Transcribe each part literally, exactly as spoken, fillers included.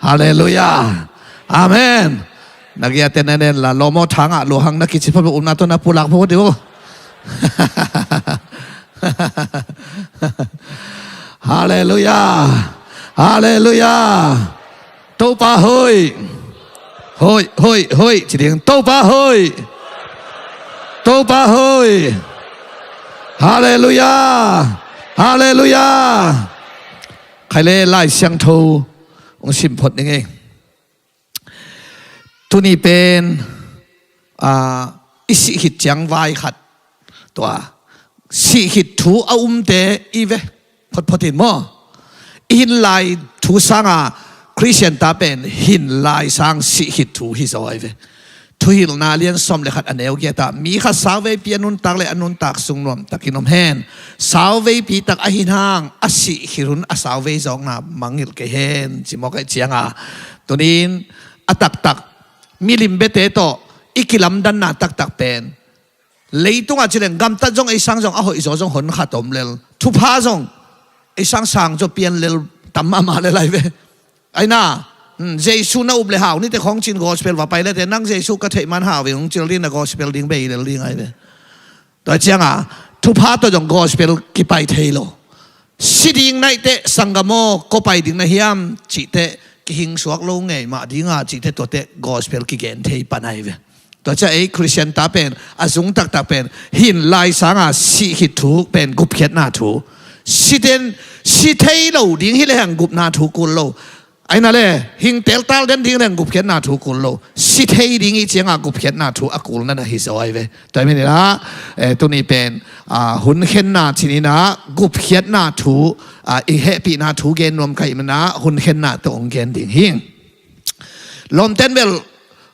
Halleluiah. Amen. Na giate na nen la, lawmaw thangah luahang na kici phot bek, upna tawh na pulak phot dih uh. Halleluiah. Halleluiah. Topa hoih. Hoih, hoih, hoih. Ci ding, Topa hoih. Topa hoih. Halleluiah. Halleluiah. Khai le Lai Siangtho hong sim phot ning ei. Tuni pen, ah, i sih khit ciang vai khat, tua sih khit thu a umte i ve photphot in maw. I hin lai thu sanga Khristian ta pen hin lai sang sih khit thu hi zaw i ve. Thuhilhna lian sawm le khat a neu giat ah, mi khat sauveipi a nuntak le a nuntak sung nuamtakin om hen. Sauveipi tak a hin hang a sih khit hun a sauvei zawkna mangngilh kei hen, ci mawk ahih cianga, tunin a taktak milim biate tawh i kilamdanna taktak pen, leitungah ci leng gamtat zong ei sang zong a hoihzaw zong hon khat om lel, thupha zong ei sang sang zaw pian lel tam mahmah lel ai ve. Ai na, hmm, Jesu na up le hau ni te khong cin gospel va pai le te, nang Jesu ka theih man hau ve, hong cil ding na gospel ding bei lel ding ai ve. Tua cianga thupha tawh zong gospel kipai thei lo. Si ding naih teh sanggam aw, kua pai ding na hiam cih teh, kihing suak lo ngei mah dinga cih teh, tua teh gospel kigen thei pan ai ve. Tua ciah ei Khristian ta pen a zung taktak pen hin lai sanga sih khit thu pen gupkhiatna thu. Siten si thei lo ding hi lehang gupna thu kul lo. Ai na le, hing teltal den ding lehang gupkhiatna thu kul lo. Si thei ding i cianga gupkhiatna thu a kulna na hi zaw ai ve. Tua hi maninah, eh, tuni pen, ah, hun khenna cininah gupkhiatna thu, ah, i hehpihna thu gen nuam ka hih manah hun khenna tawh hong gen ding hi. Lawmten bel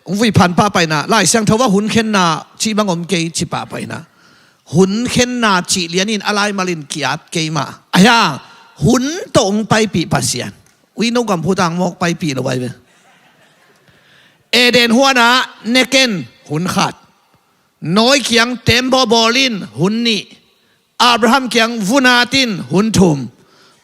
hong vui phan pahpah inah, Lai Siangtho ah hun khenna cih bang om kei ci pahpah inah, hun khenna cih lianin a laimalin ki-at kei mah. Ahi hang hun tawh hong paipih Pasian. Ui, no gam phutang mawk paipih lo ai ve. Eden huanah ne ken, hun khat. Nawi kiang teembaw bawl in, hun nih. Abraham kiang vun at in, hun thum.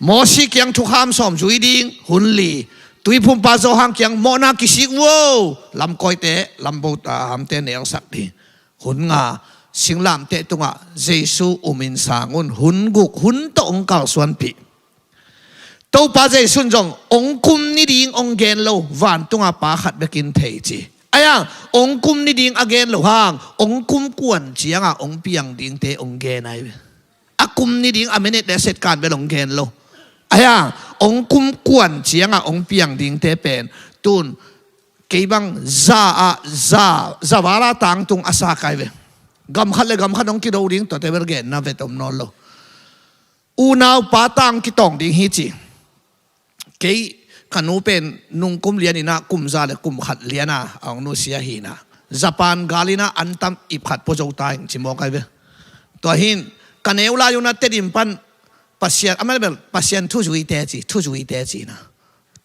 Mosi kiang thukham sawm zui ding, hun li. Tuiphumpa Johan kiang mawhna kisik uh o, lamkawite, lambo, ah, hamte nelsak ding, hun nga. Singlamteh tungah Jesu um in sang un, hun guk, hun tawh hong kalsuanpih. Topa Jesu in zong hong kum ni ding hong gen lo, vantunga Pa khat bekin thei ci. Ahi hang hong kum ni ding a gen lo hang, hong kum kuan cianga hong piang dingte hong gen ai ve. A kum ni ding a minute le a second bel hong gen lo. Ahi hang hong kum kuan cianga hong piang dingte pen, tun kei bang za ah, za, za vala tangtung a sa kai ve. Gam khat le gam khat hong kido ding, tuate bel genna vet om nawn lo. Unaupa tang kitawng ding hi ci. Kei ka nu pen nungkum lianinah kum za le kum khat liana a hong nusia hinah, Japan galinah an tam ip khat pua zo ta ing ci mawk ai ve. Tua hin ka neu lai unah Tedim pan Pasian, a man bel Pasian thuzui teci, thuzui teci na.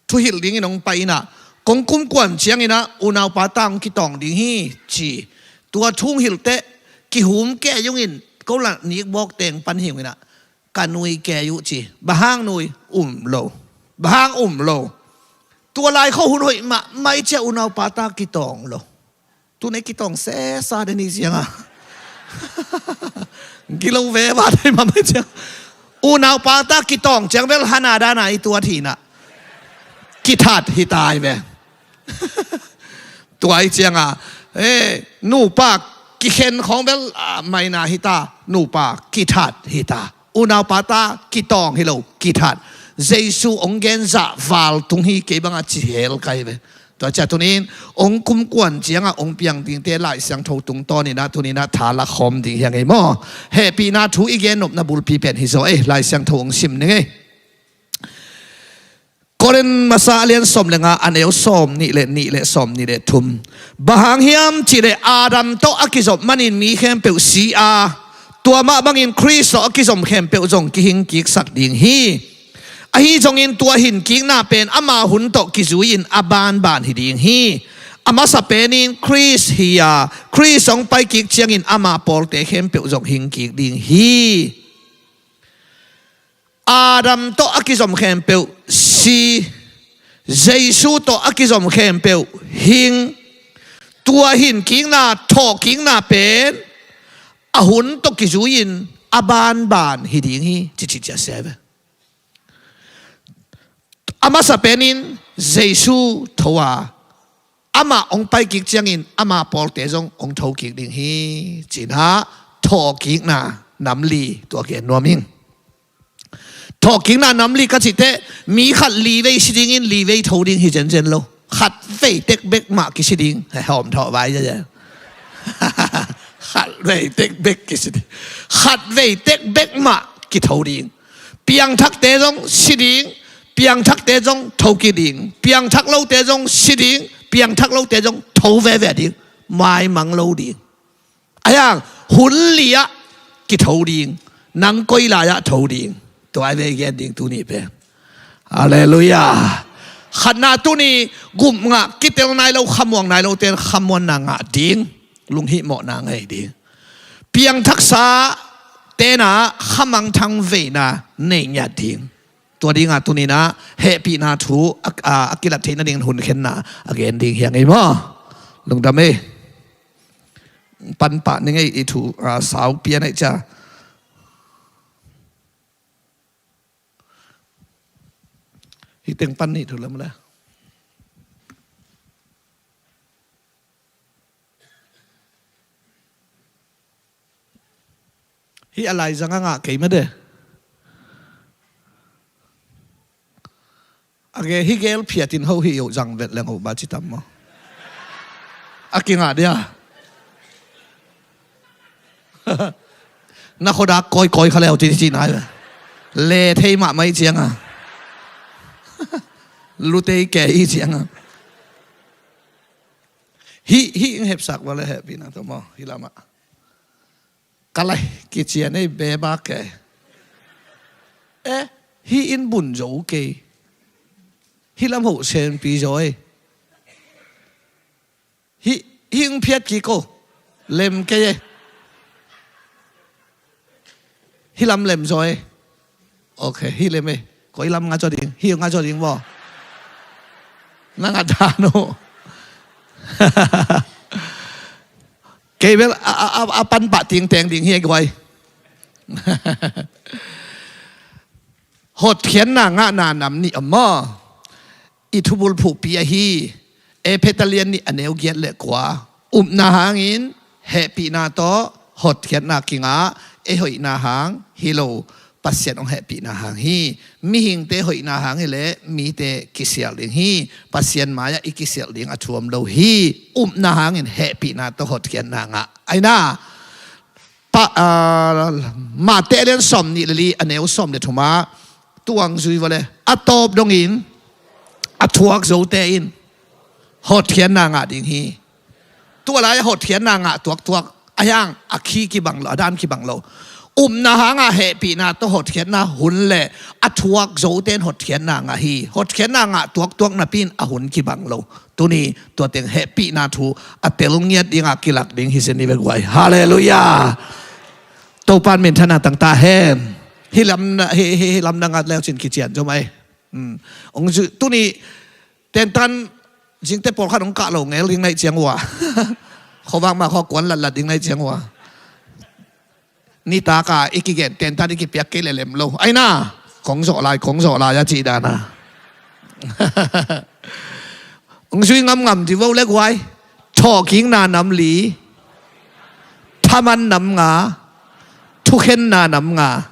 Thuhilh dingin hong pai inah, kong kum kuan cianginah unaupa tang kitawng ding hi ci. Tua thu hong hilh teh kihum kei ungin, ko la nikbawk teng pan hi unginah, ka nui kei uh ci. Bang hang nui? Um lo. Bang hang um lo? Tua lai kho hun hoih mahmah i ciah unaupa ta kitawng lo. Tun ei kitawng sesa den hi cianga gilo ve va thei mahmah i ciang. Unaupa ta kitawng ciang bel hana dana i tuat hinah, kithat hi tai ve. Tua i cianga, eh, nupa kikhen khawng bel, ah, maina hita, nupa kithat hita. Unaupa ta kitawng hi lo, kithat. Jesu hong gen zah val tung hi kei bangah ci hel kai ve. Tua ciah tunin hong kum kuan ciangah hong piang dingte Lai Siangtho tungtawninah tuninah tha lakhawm ding hi a ngei maw? Hehpihna thu i gen nopna bulpi pen hi zaw ei, Lai Siangtho hong sim ning ei. Korin masa a lian sawm le nga a neu sawm nih le nih le sawm nih le thum. Bang hang hiam cihleh Adam tawh a kizop manin mi khempeuh si a, tua mah bangin Khrist tawh a kizom khempeuh zong kihing kiksak ding hi. Ahi zongin tua hinkikna pen ama hun tawh kizui-in a banban hi ding hi. A masa penin Khrist hi a, Khrist hong paikik ciangin ama pawlte khempeuh zong hingkik ding hi. Adam tawh a kizom khempeuh si, Jesu tawh a kizom khempeuh hing. Tua hin kikna, thawhkikna pen a hun tawh kizui-in a banban hi ding hi, ci ci cia sia ve. A masa penin Jesu tho a, amah hong pai kik ciangin ama pawlte zong hong tho kik ding hi, ci-in ah thawhkikna nam li tua gen nuam ing. Thawhkikna nam li ka cih teh mi khat li vei si dingin li vei tho ding hi zenzen lo. Khat vei tek bek mah kisi ding. Hawm thawh vai zenzen. Khat vei tek bek kisi ding. Khat vei tek bek mah kitho ding. Piangthakte zong si ding, piangthakte zong tho kik ding, piangthak lote zong si ding, piangthak lote zong tho veve ding. Maimang lo ding. A hiang hun li-ah kitho ding, nang koi lai-ah tho ding. Tua i vei gen ding tuni pen. Halleluiah. Khatna tuni gupngah kitel nai lo, khamuang nai lote in khamuanna ngah ding, lunghihmawhna ngei ding. Piangthaksa tenah khamangthang veina nei ngiat ding. Tua dingah tuninah hehpihna thu a, a, a kilat theih nading hunkhenna a gen ding hi a ngei maw? Lungdam ei. Panpah ni ngei i thu, a, sau pian ei cia. Hih teng pan ni thu lam la. Hih a laizang a ngah kei mah de. A ge hih gel phiatin ho hih yoh zang vet leng ho ba ci tam maw? A kingah dia. Na khodak kawikawi kha leu ci ci nai ve. Le thei mahmah i cianga. Lutei ke i cianga. Hih, hih ing hepsak va le hehpihna tawh maw, hih lamah. Ka lai kician ei bebak kei. Eh, hih in bun zo kei. Hih lam hoh senpi zo ei. Hih, hih ing phiat kik ko. Lem kei ei. Hih lam lem zo ei. Ok, hih lem ei. Koi lam nga zaw ding, hih nga zaw ding maw? Na nga dan uh. Kei bel a, a, a, a panpah tingteng ding hi ei guai. Hotkhiatna ngahna nam nih om maw? I thubulphuhpi ahi Efesa lian nih a neu giat le kua. Upna hangin hehpihna tawh hotkhiatna kingah, ei hoihna hang hi lo, Pasian hong hehpihna hang hi. Mihingte hoihna hang hileh mite kisial ding hi. Pasian mai-ah i kisial ding a thuam lo hi. Upna hangin hehpihna tawh hotkhiatna ngah. Aina pa, a, Mate lian sawm nih le li a neu sawm le thuma tuang zui vale. A tawp dongin a thuak zote in hotkhiatna ngah ding hi. Tua lai-ah hotkhiatna ngah tuaktuak a hiang a khi kibang lo, a dan kibang lo. Upna hanga hehpihna tawh hotkhiatna hun le a thuak zote in hotkhiatna ngah hi. Hotkhiatna ngah tuaktuak napi in a hun kibang lo. Tuni tua teng hehpihna thu a tel ngiat dinga kilak ding hi zen ni ve guai. Halleluiah. Topan minthanna tangta hen. Hih lam na, hih, hih, hih lam na ngat leu cin kician zo mai. Hmm. Ong zu, tuni tentan zingte pawlkhat ong kah lo ngel ding naih ciang uh a. Khuavak mah khuakuan latlat ding naih ciang uh a. Nitaka i kigen tentan i kipiak kei lelem lo. Aina, kong zawh lai, kong zawh lai a cih dana. Ong zui ngamngam di vo le guai. Thawhkikna nam li. Thaman nam nga. Thukhenna nam nga.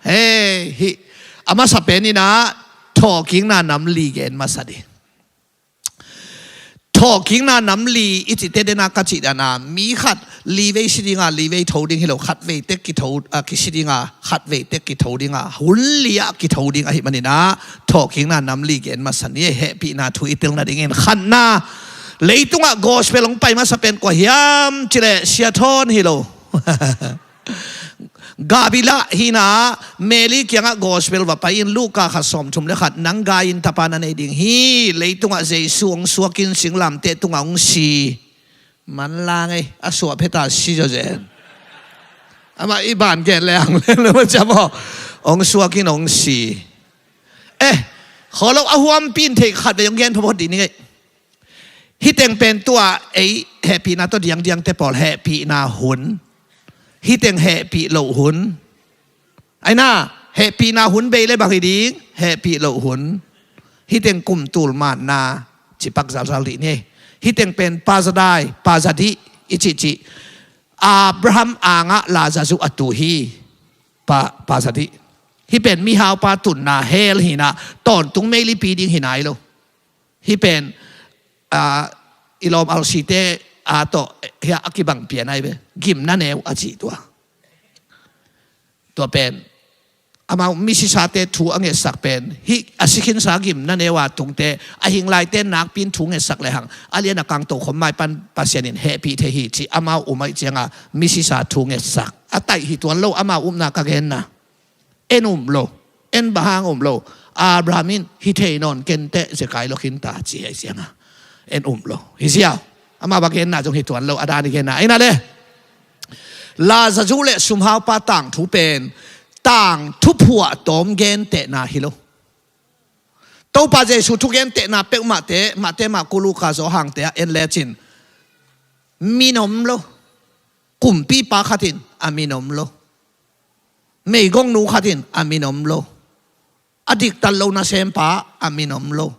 Hei, hih a masa peninah thawhkikna nam li gen masa di. Thawhkikna nam li i cihte dena ka cih dana mi khat li vei si dinga li vei tho ding hi lo, khat vei tek kitho, a, kisi dinga khat vei tek kitho dinga hun li-ah kitho ding ahi maninah thawhkikna nam li gen masa ni. Hehpihna thu i tel nadingin khatna, leitungah gospel hong pai masa pen kua hiam cileh Sia Thawn hi lo. Gabila hina Mary kiangah gospel va pai in Luka khat sawm thum le khat nang gai in tapa na nei ding hi. Leitungah Jesu hong suakin singlamteh tungah hong si. Manlang ei a suah pheta si zawzen. Amah i ban gen le ang le le macam aw hong suakin hong si. Eh, Kholo a huampi in theih khat vei hong gen phawt dih ni ngei. Hih teng pen tua ei hehpihna tawh diangdiangte pawl hehpihna hun. Hih teng hehpih loh hun. Aina, hehpihna hun bei le bang hi ding, hehpih loh hun. Hih teng kum tul manna cipak zalzal dih ni. Hih teng pen Pa Zadai, Pa Zadih i cihcih. Abraham angah Lazarus a tu hi. Pa, Pa Zadih. Hih pen mihaupa tunna hell hi-in ah tawntung meilipi ding hi nai lo. Hih pen, ah, i lawm alsite, ah, tawh, eh, hiah a kibang pian ahi ve. Gimna neu a cih tua. Tua pen amau misisate thu a ngetsak pen hih a si khinsa gimna neu a tungte, a hinglaite nakpi-in thu ngetsak lehang a lian a kang tokhom maipan Pasian in hehpih thei hi cih amau um ahih cianga misisa thu ngetsak. A taih hi tuan lo amau upna ka genna. En um lo. En bang hang um lo. Abraham in hi thei nawn kenteh zekai lo khinta ci ahih cianga en um lo. Hi ziau. Amau a genna zong hi tuan lo. A dan i genna aina le Lazarus le sumhaupa tangthu pen tangthu phuahtawm gentehna hi lo. Topa Jesu thugentehna peuhmahte, Mate, Marku, Luka, Johan-te ah en lecin min om lo. Kumpipa khat in a min om lo. Meigongnu khat in a min om lo. A diktat lo nasempa a min om lo.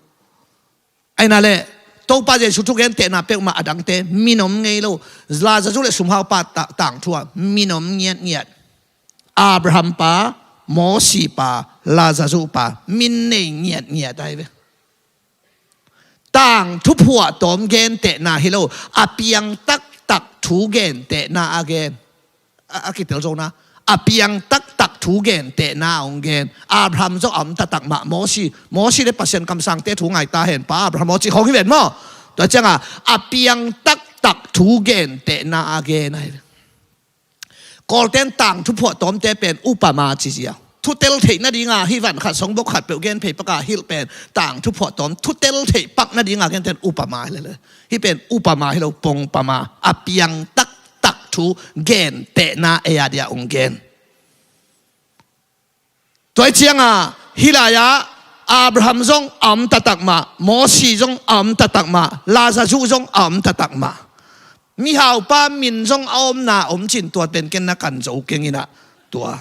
Aina le Topa Jesu thugentehna peuhmah a dangte min om ngei lo. Lazarus le sumhaupa ta-, tangthu ah min om ngiatngiat. Abraham pa, Mosi pa, Lazarus pa, min nei ngiatngiat ahi ve. Tangthu phuahtawm gentehna hi lo, a piang taktak thu gentehna a gen. A, a kitel zona. A piang taktak thu gentehna a hong gen. Abraham zong a om taktak mah, Mosi, Mosi le Pasian kamsangte thu ngai ta hen, Pa Abraham aw ci khawng hi ven maw. Tua cianga a piang taktak thu gentehna a gen ahi ve. Kawlten tangthu phuahtawmte pen upama ci ziau. Thutel theih nadinga hih van khat songbok khat peuh gen phei paka hilh pen tangthu phuahtawm thutel theih pak nadinga genten upama hi lele. Hih pen upama hi lo, pongpama. A piang taktak thu gentehna ei a dia hong gen. Tua hi cianga hih lai-ah Abraham zong a om taktak mah, Mosi zong a om taktak mah, Lazarus zong a om taktak mah. Mihaupa min zong a omna om cin tua pen ken na kan zo keng inah tua.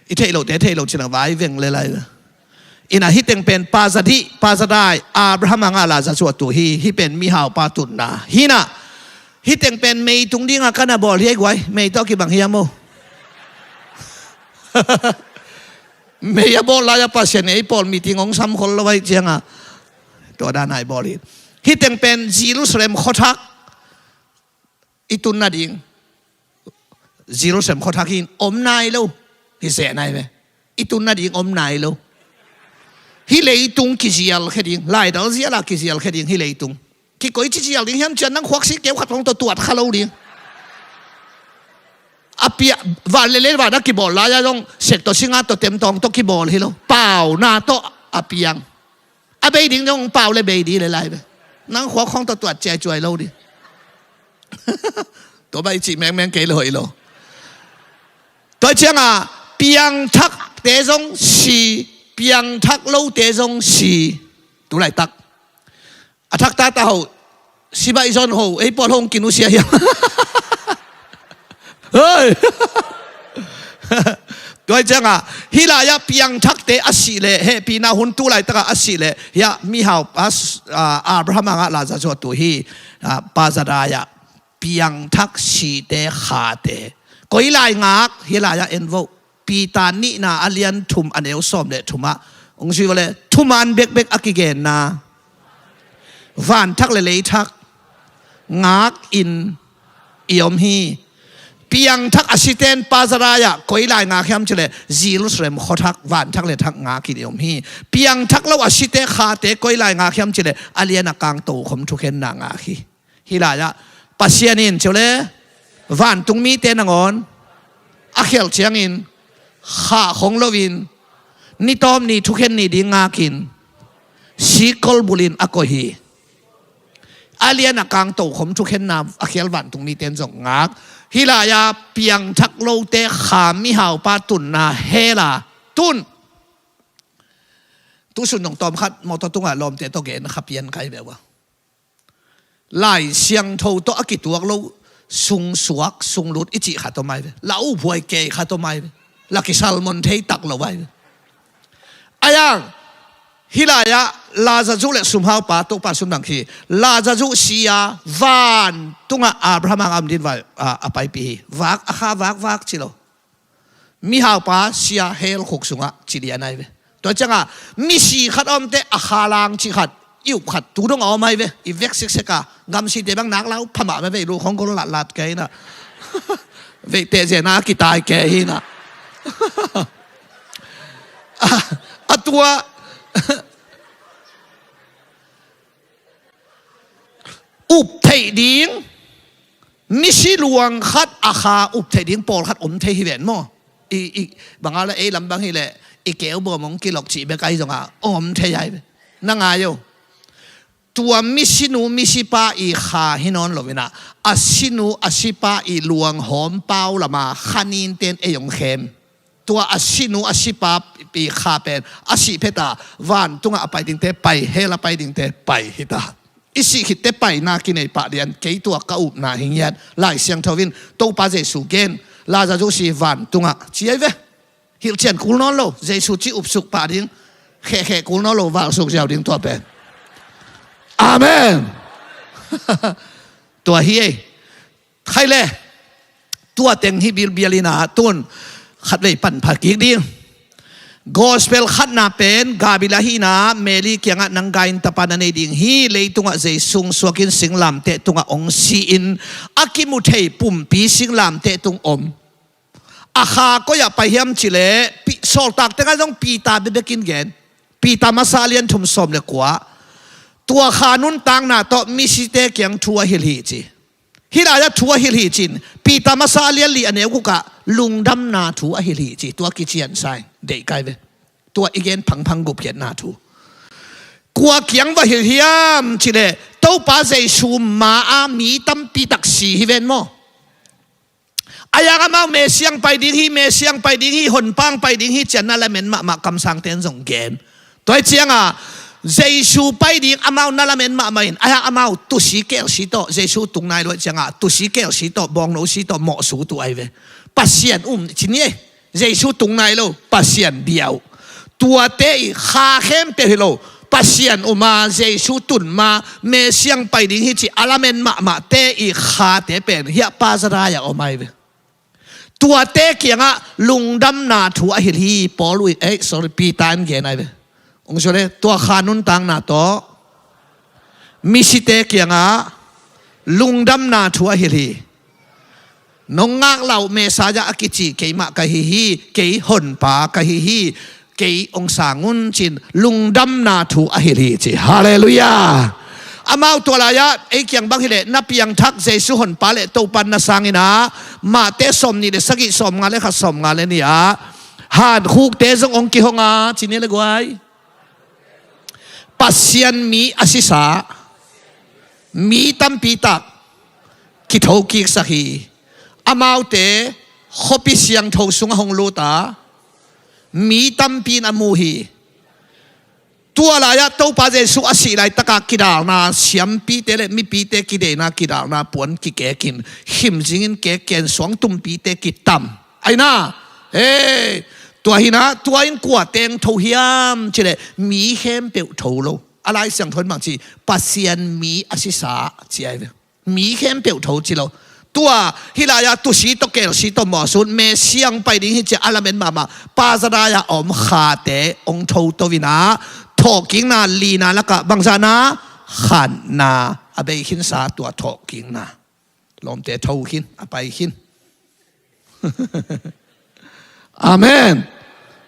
I theih lote theih lo cin a vai veng le lai. Inah hih teng pen Pa Zadai, Pa Zadai, Abraham angah Lazarus a tu hi, hih pen mihaupa tunna. Hinah, hih teng pen mei tung dinga ka na bawl hi ei guai, mei tawh kibang hiam aw. Mei a bawl lai-a Pasian ei pawl meeting hong sam khol lo ahih cianga. Tua dan a i bawl hi. Hih teng pen Jerusalem khuathak i tun nading. Jerusalem khuathak hi in om nai lo. Hi zeh nai ve. I tun nading om nai lo. Hih leitung kizial khe ding. Laidal zial a kizial khe ding hih leitung. Kikoi ci zial ding hiam cian nang khuak si keu khat hong tawh tuat kha lo ding. A piang van le le van a kibawl lai-a zong sek tawh singa tawh temtawng tawh kibawl hi lo. Pauna tawh a piang. A bei ding dong pau le bei di le lai ve. Nang khuak khong tawh tuat ciaicuai lo di. Tua bai cih mengmeng kei le hoih lo. Tua cianga piangthakte zong si, piangthak lote zong si. Tu laitak a thak tata ho, sibaih zon ho, ei pawl hong kinusia hiam? Hei. Tua hi cianga hih lai-ah piangthakte a sih leh hehpihna hun tu laitaka a sih leh hiah mihau a, a, Abraham angah Lazarus a tu hi. A, Pa Zadai-ah piangthak site khate koi lai ngak hih lai-ah en voh. Peter nihna a lian thum a neu sawm le thumah hong zui vawh le thuman bekbek a kigenna vanthak le leithak ngakin i om hi. Piangthak a siten Pa Zadai-ah koi lai ngak hiam cileh Jerusalem khuathak vanthak le thak ngakin i om hi. Piangthak lo a site khate koi lai ngak hiam cileh a lian a kang tokhom thukhenna ngak hi. Hih lai-ah Pasian in ciu le vantung mite nangawn a khialh ciangin khah khong loin ni tawm ni thukhen ni ding ngakin sikkol bulin a koih hi. A lian a kang tokhom thukhenna a khial vantung mite in zong ngak. Hih lai-ah piangthak lote kha mihaupa tunna hela tun. Tusun dong tawm khat mawtaw tungah lawmte tawh gen kha pian kai ve ua. Lai Siangtho tawh a kituak lo sungsuak sunglut i cih khat om ai ve. La uphuai kei khat om ai ve. La kisalmon thei tak lo ai ve. Ayang, hih lai-ah Lazarus le sumhaupa Topa sum dang khi Lazarus si a van tungah Abraham ang am din vai a, a paipi hi. Vak, a kha vak vak ci lo. Mihaupa sia hell khuk sungah ci lian ai ve. Tua ciangah misi khat a omte a kha lang ci khat, i up khat tu dong a om ai ve. I vek siksek a gamsite bang nak lau phamah ve ve lu khong gol latlat kei na. Veite zena kitai kei hi na. A, a tua up theih ding, misi luang khat a kha up theih ding pawlkhat om thei hi ven maw? I, i, bang a la ei lam bang hi leh i keu bawm hong kilok cih bek ai zongah om thei ai ve. Na ngai o. Tua misinu misipa i kha hi nawn lo inah, a sinu a sipa i luanghawm pau lama khaninten ei hong khem. Tua a sinu a sipa i kha pen a sih pheta vantungah a pai dingte pai, hell a pai dingte pai hita. I sih khitte paina kinei pah lian kei, tua ka upna hi ngiat. Lai Siangtho in Topa Jesu gen, Lazarus si vantungah ci ai ve. Hilhcian kul nawn lo, Jesu ci upsuk pah ding, khehkheh kul nawn lo, valsuk ziau ding tua pen. Amen. Tua hi ei. Khai le, tua teng hi bilbial inah tun khatvei pan pha kik ding. Gospel khatna pen Gabriel ahihna Mary kiangah nang gai in tapa na nei ding hi, leitungah Jesu hong suakin singlamteh tungah hong si-in a kimu thei pumpi singlamteh tung om. A kha koi-ah pai hiam cileh, Pi-, sawltak tengah zong Peter bebekin gen. Peter masa a lian thum sawm le kua. Tua kha nuntakna tawh misite kiang thu a hilh hi ci. Hih lai-ah thu a hilh hi cin, Peter masa a lian li a neu gukah lungdamna thu a hilh hi ci. Tua kician sai, deih kai ve. Tua i gen phangphang gupkhiatna thu. Kua kiang va hilh hiam cileh, Topa Jesu ma-a mi tampi tak si hi ven maw? A yang amau Messiah pai ding hi, Messiah pai ding hi, honpa pai ding hi, cian na lamen mahmah kamsangten zong gen. Tua hi cianga Jesu pai ding amau na lamen mahmah in, a yang amau tusi kelsi tawh, Jesu tung nai luai cianga tusi kelsi tawh, bawngno si tawh, mawhsu tu ai ve. Pasian um ci ni e. Jesu tung nai lo, Pasian biau. Tuate i kha khempeuh hi lo, Pasian um a, Jesu tun ma, Messiah pai ding hi ci a lamen mahmahte i khate pen hiah pa Zadai-ah om ai ve. Tuate kiangah lungdamna thu a hilh hi, Paul uh, eh, sorry, Peter in gen ai ve. Ung sule, tua kha nuntakna tawh misite kiangah lungdamna thu a hilh hi. Nong ngaklah uh Messiah a kici keimah ka hi hi, kei honpa ka hi hi, kei hong sang un cin lungdamna thu a hilh hi ci. Halleluiah. Amau tua lai-ah ei kiang bang hileh na piangthak Jesu honpa le Topa na sang inah, Mate sawm nih le sagih, sawm nga le khat, sawm nga le nih ah, hankhukte zong hong kihong a ci ni le guai. Pasian mi a sisa mi tampi tak kithokiksak hi. Amaute khuapi siangtho sungah hong lut a, mi tampi in a mu hi. Tua lai-ah Topa Jesu a sih laitakah kidalna, siampite le mipite kideina kidalna puan kikekin, khimzingin kekkian suangtumpite kitam. Aina, hei, tua hinah, tua in kua teng tho hiam cileh mi khempeuh tho lo. A Lai Siangtho in bang ci, Pasian mi a sisa ci ai ve. Mi khempeuh tho ci lo. Tua hih lai-ah tusi tawh kelsi tawh mawhsun, Messiah pai ding hi ci a lamen mahmah pa Zadai-ah a om khate hong thoto inah, thawhkikna lina lakah bangzahna, khanna a bei khinsa, tua thawhkikna. Lawmte tho khin, a pai khin. Amen.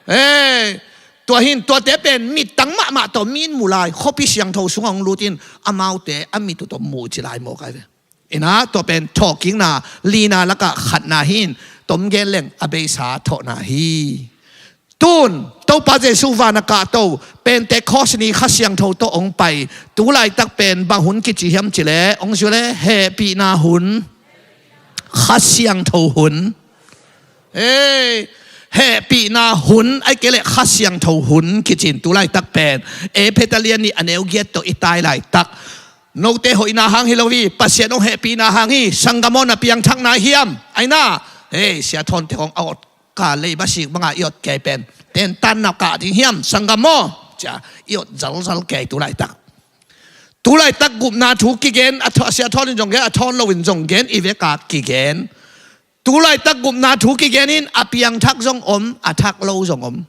Hei, tua hin, tuate pen mittang mahmah tawh mi in mu lai, khuapi siangtho sungah hong lut in, amaute a mit uh tawh mu ci lai mawk ai ve. Inah, tua pen thawhkikna lina lakah khatna hin, tom gen leng a beisa thawhna hi. Tun Topa Jesu van a kahto, Pentecost ni Kha Siangtho tawh hong pai. Tu laitak pen bang hun kici hiam cileh, hong zui leh hehpihna hun, Kha Siangtho hun. Hei, Hehpihna hun, ahih kei leh Kha Siangtho hun kici-in tu laitak pen Efesa lian nih a neu giat tawh i tai laitak, note hoihna hang hi lo hi, Pasian hong hehpihna hang hi. Sanggam aw, na piangthakna hiam? Aina, hei, Sia Thawn te hong a awt ka lei ba sik banga i awt kei pen tentan na kah ding hiam, sanggam aw? Cia i awt zalzal kei tu laitak. Tu laitak gupna thu kigen, a thaw-, Sia Thawn in zong gen, a thawn lo in zong gen, i veka kigen. Tu laitak gupna thu kigen in a piangthak zong om, a thak lo zong om.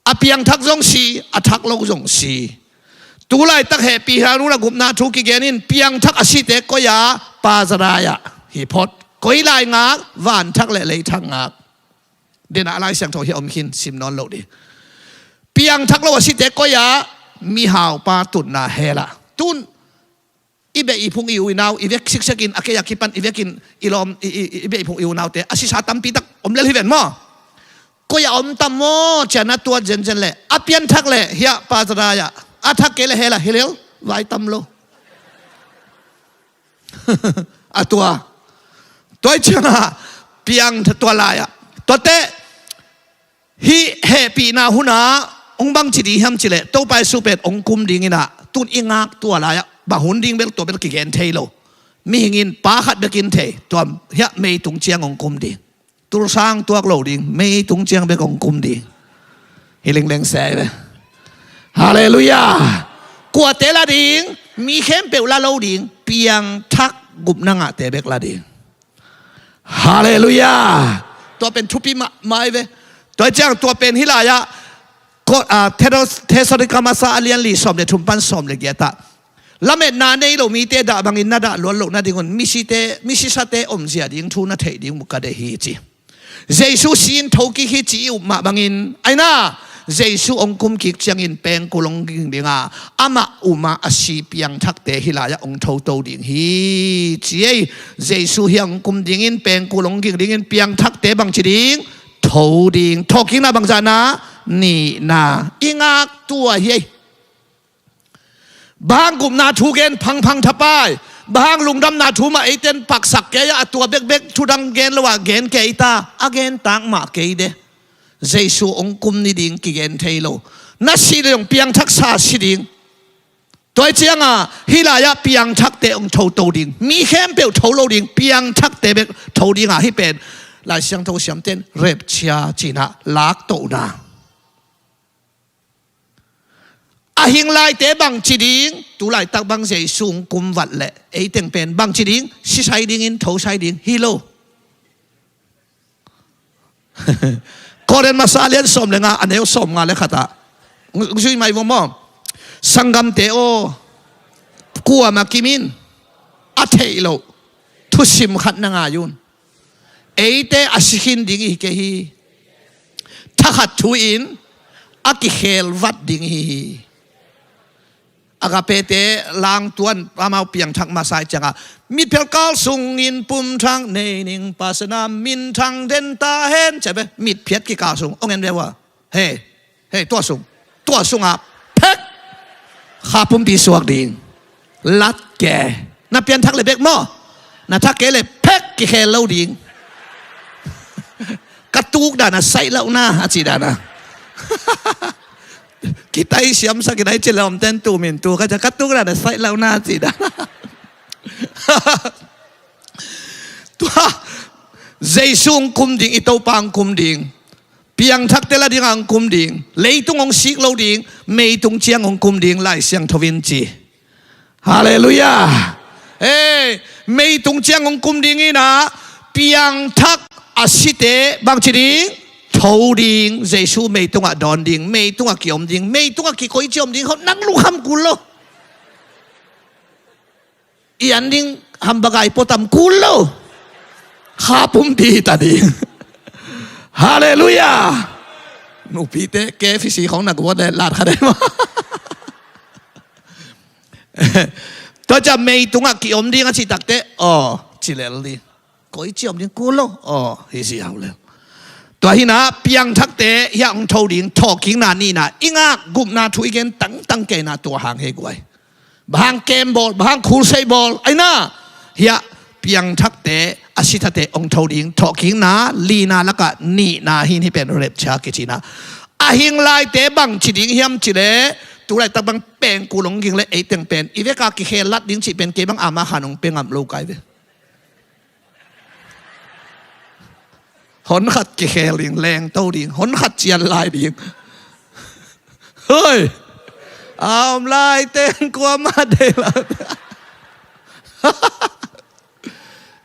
A piangthak zong si, a thak lo zong si. Tu laitak hehpihna hun a gupna thu kigen in piangthak a site koi-a, Paradise-ah hi phot. Koi lai ngak? Vanthak le leithak ngak. Dena a Lai Siangtho hi a om khin, sim nawn lo ding. Piangthak lo a site koi-a, mihaupa tutna hell-ah. Tun i beh i phung i u i nau, i vek siksekin, a kei a kipan i vekin i lawm, i, i, i beh i phung i u naute a sisa tampi tak om lel hi ven maw? Koi-ah om tam maw? Cia na tuat zenzen leh a piangthak leh hiah Paradise-ah, a thak kei leh hell-ah hi lel, vai tam lo. A tua. Tua i ciangah piang tua lai-ah, tuate hih hehpihna hunah hong bangci ding hiam cileh, Topa Jesu pen hong kum ding inah, tun i ngak tua lai-ah bang hun ding bel tua bel kigen thei lo. Mihing in pa khat bekin thei, tua hiah meitung ciang hong kum ding. Tulsa hong tuak lo ding, meitung ciang bek hong kum ding. Hi lingleng se ve. Halleluiah. Kuate la ding? Mi khempeuh la lo ding. Piangthak gupna ngahte bek la ding. Halleluiah. Tua pen thupi mahmah hi ve. Tua ciang tua pen hih lai-ah, ko-, a, Thedos-, Thessalonika masa a lian li sawm le thum pan sawm le giat ah, lametna nei lo mite dah bangin na dah luat loh nadingun misite, misisate omzia ding thu na theih ding uh ka deih hi ci. Jesu si-in thokik hi ci i up mah bangin, aina, Jesu hong kumkik ciangin pengkul hong ging dinga, amah umah a si piangthakte hih lai-ah hong thoto ding hi ci ei. Jesu hiah hong kum dingin, pengkul hong ging dingin, piangthakte bangci ding? Tho ding. Thawhkikna bangzahna? Nihna. I ngak tua hi ei. Bang hang gupna thu gen phangphang thapai? Bang hang lungdamna thu mah eiten paksak kei-ah, a tua bekbek thudang gen lo-ah gen kei ta? A gen tak mah kei de. Jesu hong kum ni ding kigen thei lo. Na sih le hong piangthaksa si ding. Tua i cianga hih lai-ah piangthakte hong thoto ding. Mi khempeuh tho lo ding, piangthakte bek tho dinga hih pen Lai Siangtho siamten rapture cinah laktohna. A hing laite bangci ding? Tu laitak bang Jesu hong kum vat leh eiteng pen bangci ding? Sisai dingin thosai ding hi lo. Korin masa lian sawm le nga a neu sawm nga le khatah. Zui mai vo maw? Sanggamte aw, kuamah kimin a theih loh thusim khat na ngai un. Eite a si khin ding i hi kei hi. Thakhat thu-in a kikhel vat ding i hi hi. Agape-te langtuan amau piangthak masa i ciangah, mitphiat kal sungin pumthak nei ning, pasana minthang den ta hen, ci a ve. Mitphiat kikal sung hong en ve ua. Hei, hei, tua sung, tua sungah phek, kha pumpi suak ding. Lat ke. Na piangthak le bek maw? Na thak kei le phek, kikhel lo ding. Ka tuk dana saih lohna a ci dana. Kitai siamsa kitai ci lawmten tu min tu ka ca ka tuk dana saih lohna a ci dana. Tua Jesu hong kum ding, i Topa hong kum ding. Piangthakte la dingah hong kum ding. Leitung hong sik lo ding. Meitung ciang hong kum ding, Lai Siangtho in ci. Halleluiah. Hei, meitung ciang hong kum ding inah, piangthak a site bangci ding? Tho ding. Jesu meitungah dawn ding, meitungah kiom ding, meitungah kikoici om ding. Ho, nang lungkham kul lo. I an ding hamburger i puatam kul lo. Kha pumpi ta ding. Halleluiah. Nupite K F C khong na guat le lat kha dei maw? Tua ciah meitungah kiom ding a cih takte, aw, ci lel ding. Koici om ding kul lo. Aw, hi si hau lel. Tua hinah piangthakte hiah hong tho ding, thawhkikna nihna, i ngak gupna thu i gen tangtang keina tua hang hi guai. Bang hang kem bawl, bang hang khulsei bawl, aina, hiah piangthakte, a sithate hong tho ding, thawhkikna lina lakah nihna hi, hih pen rapture kici na. A hing laite bang ci ding hiam cih leh, tu laitak bang pengkul hong ging leh ei teng pen i vek a kikhel lat ding cih pen kei bang ama khan hong pia ngam lo kai ve. Hon khat kikhel ding, lengto ding, hon khat cian lai ding. Hoi! A om lai teng kuamah deih lo.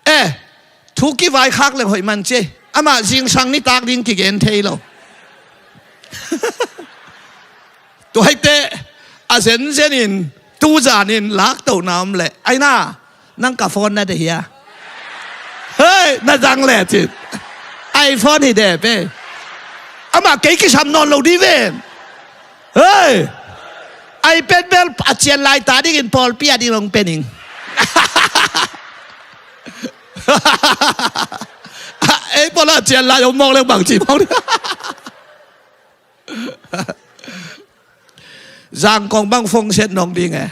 Eh, thu kivaikhak leng hoih man ci. Amah zingsang nitak ding kigen thei lo. Tua hi teh, a zenzen in, tuzan in laktohna om leh, ai na, nang ka phone na deih hia? Hei, na zang leh cin. iPhone hi deh pe. Amah kei kisam nawn lo ding ven. Hei, iPad bel a cian lai ta dingin pawlpi a ding hong pia ning. Ei pawl a cian lai hong mawk leng bangci mawk ding. Zangkong bang phone set nong ding e.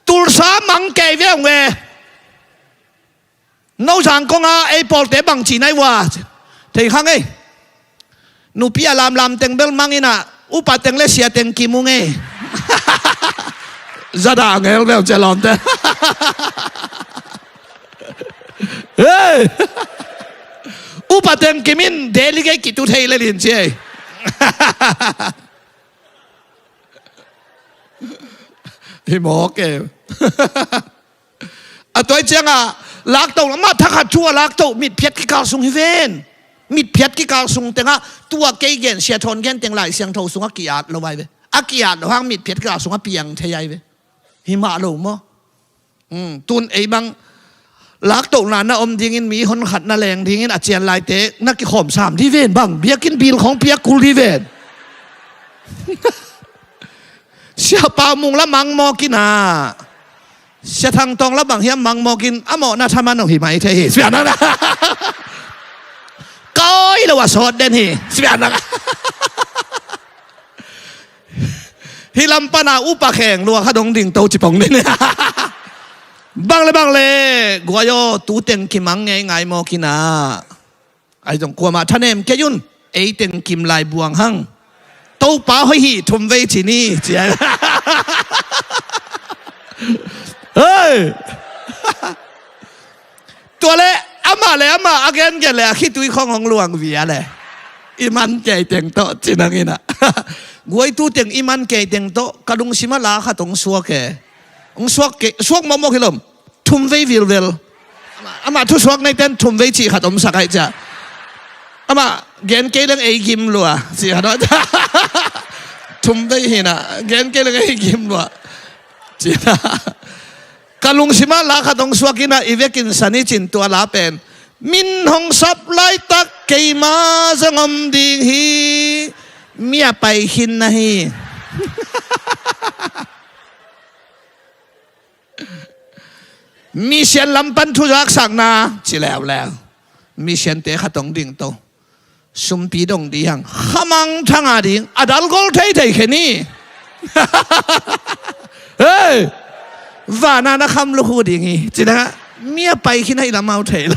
Tulsa mang kei ve hong ve. No Zangkong a ei pawlte bangci nai ua. Thei khang ei. Nupi a lamlam teng bel mang in a, upa teng le sia teng kim ung ei. Zada ngel bel cia lawmte. Hei! Upa teng kim in delegate kitu thei le lin ci ei. Hi mawk e. A tua ciangah laktoh, amah thakhat thu a laktoh mitphiat kikal sung hi ven. Mitphiat kikal sung tengah tua kei gen, Sia Thawn gen teng Lai Siangtho sungah ki-at lo ai ve. A ki-at lo hang mitphiat kikal sungah piang thei ai ve. Hi mah lo maw? Hmm, tun ei bang laktohna na om dingin, mi hon khat na leng dingin a cian laite na kikhawm sam ding ven bang, biakinn bil khawng piak kul ding ven. Siapa Mung la mang mawk in a, Sia Thang Tawng la bang hiam mang mawk in, a mawhna thaman hong hi mai thei hi. Siapa na, koi lo a sawt den hi. Siapa na, hih lam pan a upa kheng lua kha dong ding to ci pong den. Bang le bang le, guai aw, tu teng kimang ngei ngai mawk in a. Ai zong kuamah thanem kei un, ei teng kim lai buang hang. Topa hoih hi thum vei ci ni, ci ai. Hei! Tua le, amah le amah a gengen le a khitui khong hong luang via le. I man kei teng tawh ci nang in a. Guai tu teng i man kei teng tawh, ka lungsim a la khat hong suak e. Hong suak kei, suak mawkmawk hi lom. Thum vei vilvel. Amah, amah thusuak neiten thum vei cih khat omsak ai cia. Amah gen kei leng ei gim lua cih khat om. Thum vei hi na, gen kei leng ei gim lua. Cih na. Ka lungsim ah la khat hong suak in a, i vekin sa ni cin tua la pen. Min hong sap laitak keima zong om ding hi. Mi a pai khin na hi. Mission lam pan thuzak sakna ci leuleu. Mission te khat hong ding to. Sumpi dong ding hang. Khamang thang a ding. A dal gol theithei khe ni. Hei! Vana na kham lukhu ding hi. Ci na, mi a pai khin a hi lam au thei lo.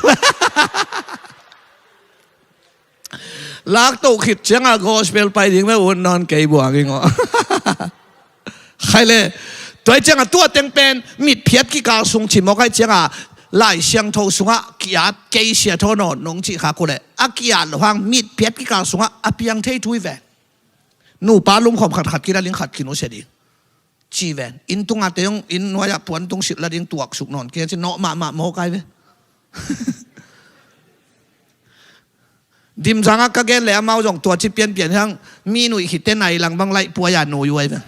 Laktoh khit ciangah gospel pai ding meh un nawn kei buang ing aw. Khai le, tua ciangah tua teng pen mitphiat kikal sung ci mawk ai ciangah Lai Siangtho sungah ki-at kei Sia Thawn aw nong cih khak uh leh, a ki-at lo hang mitphiat kikal sungah a piang thei thu hi ve. Nupa lumkhawm khatkhat kila ling khat kinusia ding. Ci ven. Inn tunga te hong inn nuai-ah puan tung silh la ding tuaksuk nawn kei ci nawh mahmah mawk ai ve. Dimzangah ka gen le amau zong tua ci pianpian hiang mi nuih khit te nai lang bang laih puai-a nui uh ai ve.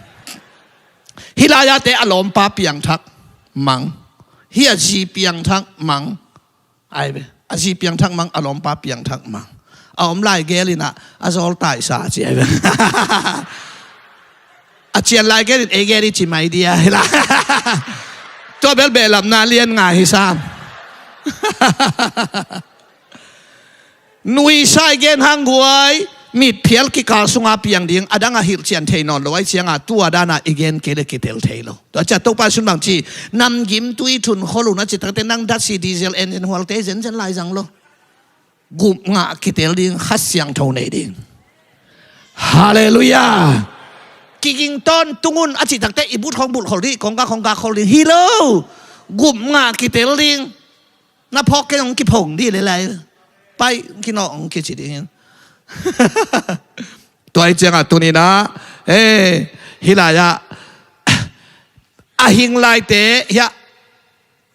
Hih lai-ah te a lawmpa piangthak mang. Hih a zi piangthak mang. Ai ve. A zi piangthak mang, a lawmpa piangthak mang. A om lai gel in a, a zawl taisa ci ai ve. A cian lai gel in ei gel i ci mai dia hi la. Tua bel behlapna lian ngai hi sam. Nuisa i gen hang guai, Mitphial kikal sunga piang ding, a dang a hilhcian thei nawn lo ahih cianga tua dana i gen kei le kitel thei lo. Tua ciah Topa Jesu'n bang ci, namgimtui thun khol un a cih takte nang datsi diesel engine hualte zenzen lai zang lo. Gupngah kitel ding, Kha Siangtho nei ding. Halleluiah. Kiging tawntung un a cih takte i but khong bulh khol ding, kongka kongka khol ding hi lo. Gupngah kitel ding. Na phawk kei hong kiphong dih lelai. Pai kinawh hong kici ding. Tua ahih ciangah tuninah, eh, hih lai-ah a hing laite hiah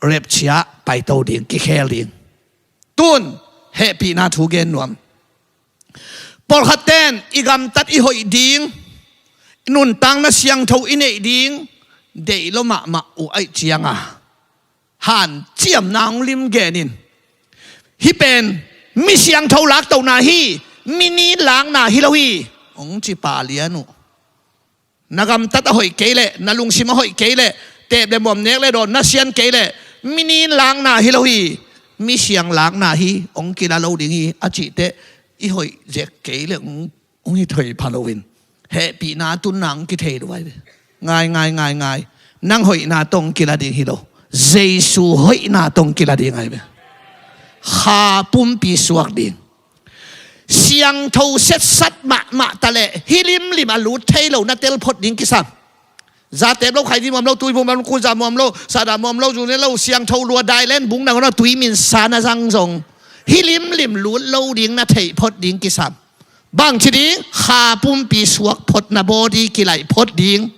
rapture paito ding, kikhel ding. Tun hehpihna thu gen nuam. Pawlkhat ten i gamtat i hoih ding, nuntakna siangtho i neih ding deih lo mahmah uh ahih cianga hanciamna hong lim genin, hih pen mi siangtho laktohna hi, mi nin lakna hi lo hi, hong ci pah lian uh. Na gamtat a hoih kei leh, na lungsim a hoih kei leh, teep le muam, nek le dawn na sian kei leh, mi nin lakna hi lo hi, mi siang lakna hi, hong kila lo ding hi a cih teh i hoih zek kei leh hong, hong hi thei pha loin hehpihna tunna hong kithei lo ahi ve. Ngai, ngai, ngai, ngai. Nang hoihna tawh hong kila ding hi lo. Jesu hoihna tawh hong kila ding ahi ve. Kha pumpi suak ding. Siangtho setsat mahmah ta leh hih limlim a lut thei lo na tel phot ding kisam. Za teep lo, khaivui muam lo, tuivui muam lo, kuza muam lo, sada muam lo, zu ne lo, siangtho lua dailen bung nangawn a tui minsa na zang zong hih limlim lut lo ding na theih phot ding kisam. Bang ci ding? Kha pumpi suak phot, na body kilaih phot ding.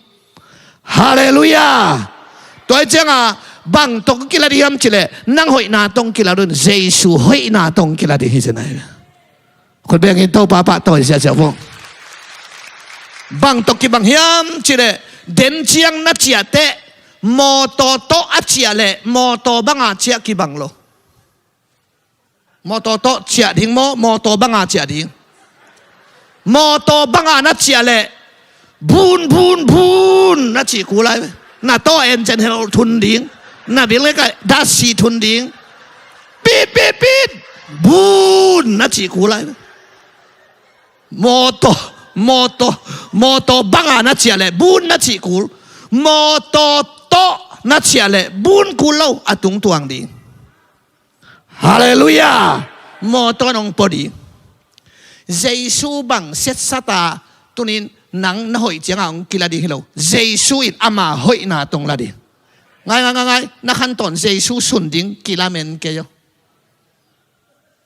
Halleluiah. Tua ahih cianga bang tawh kila ding hiam cih leh nang hoihna tawh kila ding, Jesu hoihna tawh kila ding hi ci nai. Khut bengin Topa pahtawi ziahziah vo. Bang tawh kibang hiam cih leh den ciang na ciah teh mawtaw tawh a ciah leh mawtaw banga ciah kibang lo. Mawtaw tawh ciah ding maw, mawtaw banga ciah ding? Mawtaw banga na ciah leh bun, bun, bun na cih kul lai ve. Na tawh engine hel thun ding, na bil ngai kai dasi thun ding. Pit, pit, pit. Bun na cih kul lai ve. Mawtaw, mawtaw, mawtaw banga na ciah leh bun na cih kul. Mawtaw tawh na ciah leh bun kul lo, a tungtuang ding. Halleluiah. Mawtaw in hong pua ding. Jesu bang setsat a tunin nang na hoih cianga hong kila ding hi lo. Jesu in ama hoihna tawh la ding. Ngai, ngai, ngai, ngai. Na khantawn Jesu sun ding kilamen kei aw.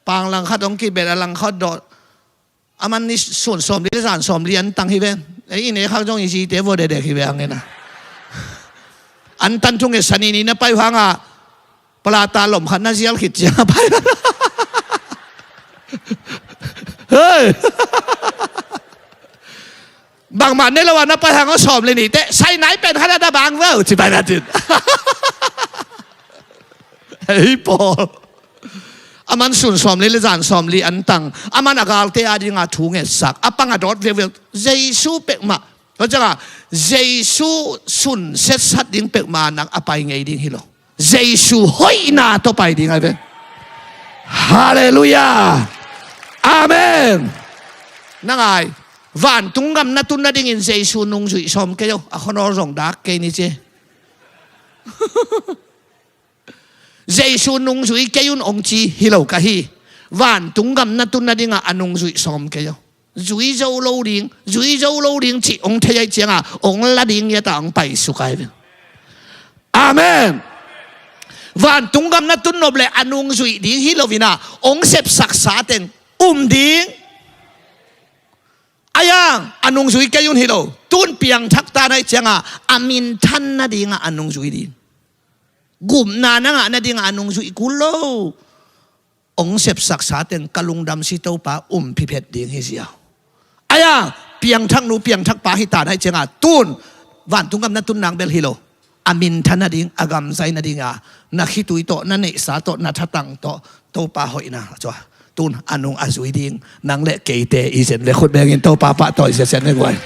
Pang langkhat hong kibet a langkhat dawh. Aman ni sun sawmli le zan sawmli an tang hi ve. Ei, i ne khak zong i zite vua dekdek hi ve hangin a. An tan thunget sani ni na pai uh hanga palata lom khat na zial khit ciang a pai. Hei. Bangmah ne lo a na pai hang aw, sawmli ni teh sai nai pen khat a na bang veu ci pai na cin. Hei pawl. Aman sun sawmli le zan sawmli an tang. Aman a galte adinga thu ngetsak, a pang a dawt viauviau. Jesu pekmah. Tua cianga Jesu sun setsat ding pekmah nang a pai ngei ding hi lo. Jesu hoihna tawh pai ding ahi ve. Halleluiah. Amen. Na ngai. Vantung gam na tun nadingin Jesu nungzuih sawm kei aw. A khuanawl zong dak kei ni ci. Jesu nungzui kei un hong ci hi lo ka hi. Vantung gam na tun nadingah a nungzuih sawm kei aw. Zui zo lo ding, zui zo lo ding cih hong thei ahih ciangah hong la ding ngiatah hong paisuk ahi ve. Amen. Vantung gam na tun nop leh a nungzuih ding hi loinah hong sepsaksa teng um ding. Aiang a nungzui kei un hi lo. Tun piangthak ta na hih ciangah a minthan nadingah a nungzui ding. Gupna na ngah nadingah a nungzuih kul lo. Hong sepsaksa teng ka lungdam si Topa um phiphet ding hi ziau. Aiang piangthak nu piangthak pa hi ta na hih ciangah tun vantung gam na tun nang bel hi lo. A minthan nading, a gamzai nadingah na khitui tawh, na neihsa tawh, na thatang tawh Topa hoihna cua tun a nung a zui ding nang le keite i zen ve. Khut bengin Topa pahtawi siasia ni guai.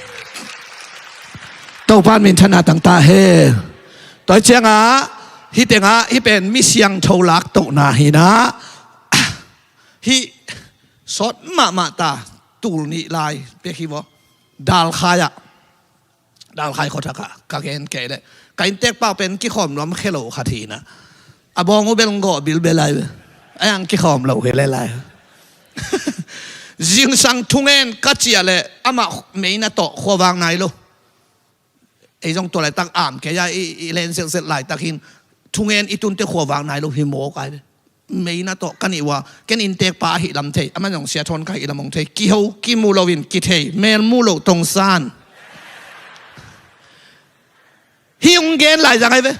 Topa in minthanna tang ta hen. Tua hih ciangah hih tengah hih pen mi siangtho laktohna hinah hih sawt mahmah ta. tul nih lai pek hi vaw. Dalkhai ah, Dalkhai khuathak ah ka gen kei leh, ka inntek pau pen kikhawm nuam khe lo khat hi na. A bawng uh bel gawh bilbel lai ve. A yang kikhawm lo hi le lai. Zingsang thungen ka ciah leh amah meina tawh khuavak nai lo. Ei zong tua laitak am kei a i, i len zelzel laitak hin thungen i tunte khuavak nai lo hi mawk ai ve. Meina tawh ka nih uh a, ken inntek pa ahi lam thei, aman zong Sia Thawn ka hi lam hong thei, kiho kimu loin kithei, mel mu lo tongsan. Hi hong gen lai zang ai ve.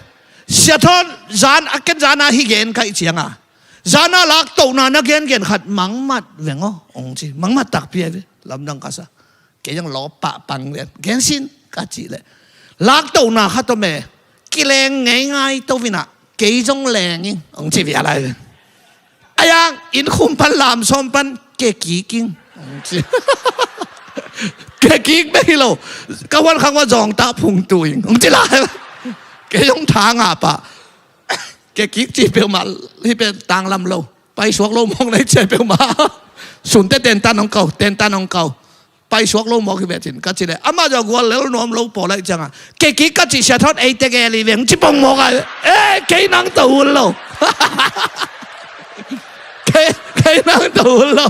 Sia Thawn zan a, ken zan a hi gen ka ih ciang a, zan a laktohna na gengen khat mangmat veng aw hong ci, mangmat takpi ai ve. Lamdang ka sa. Kei zong lawp pah pang lian, gen sin ka cih leh, laktohna khat om e, kileng ngeingai to vinah, kei zong leng ing hong ci vial ai ve. A yang innkhum pan lamsawm pan kekik ing hong ci. Kekik bek hi lo, ka huan khang ua zawngtah phung tu ing hong ci lai. Kei zong tha ngah pah. Kekik ci peuhmah hi pen tanglam lo, paisuak lo mawk na hi ci peuhmah. Sunte tentan hong kau, tentan hong kau. Paisuak lo mawk hi ve cin ka ci leh, amah zong gual lel nuam lo pawl aih ciangah, kekik ka cih Sia Thawn eite gel hi veng ci pong mawk ah, e, kei nang to hun lo. Kei, kei nang to hun lo.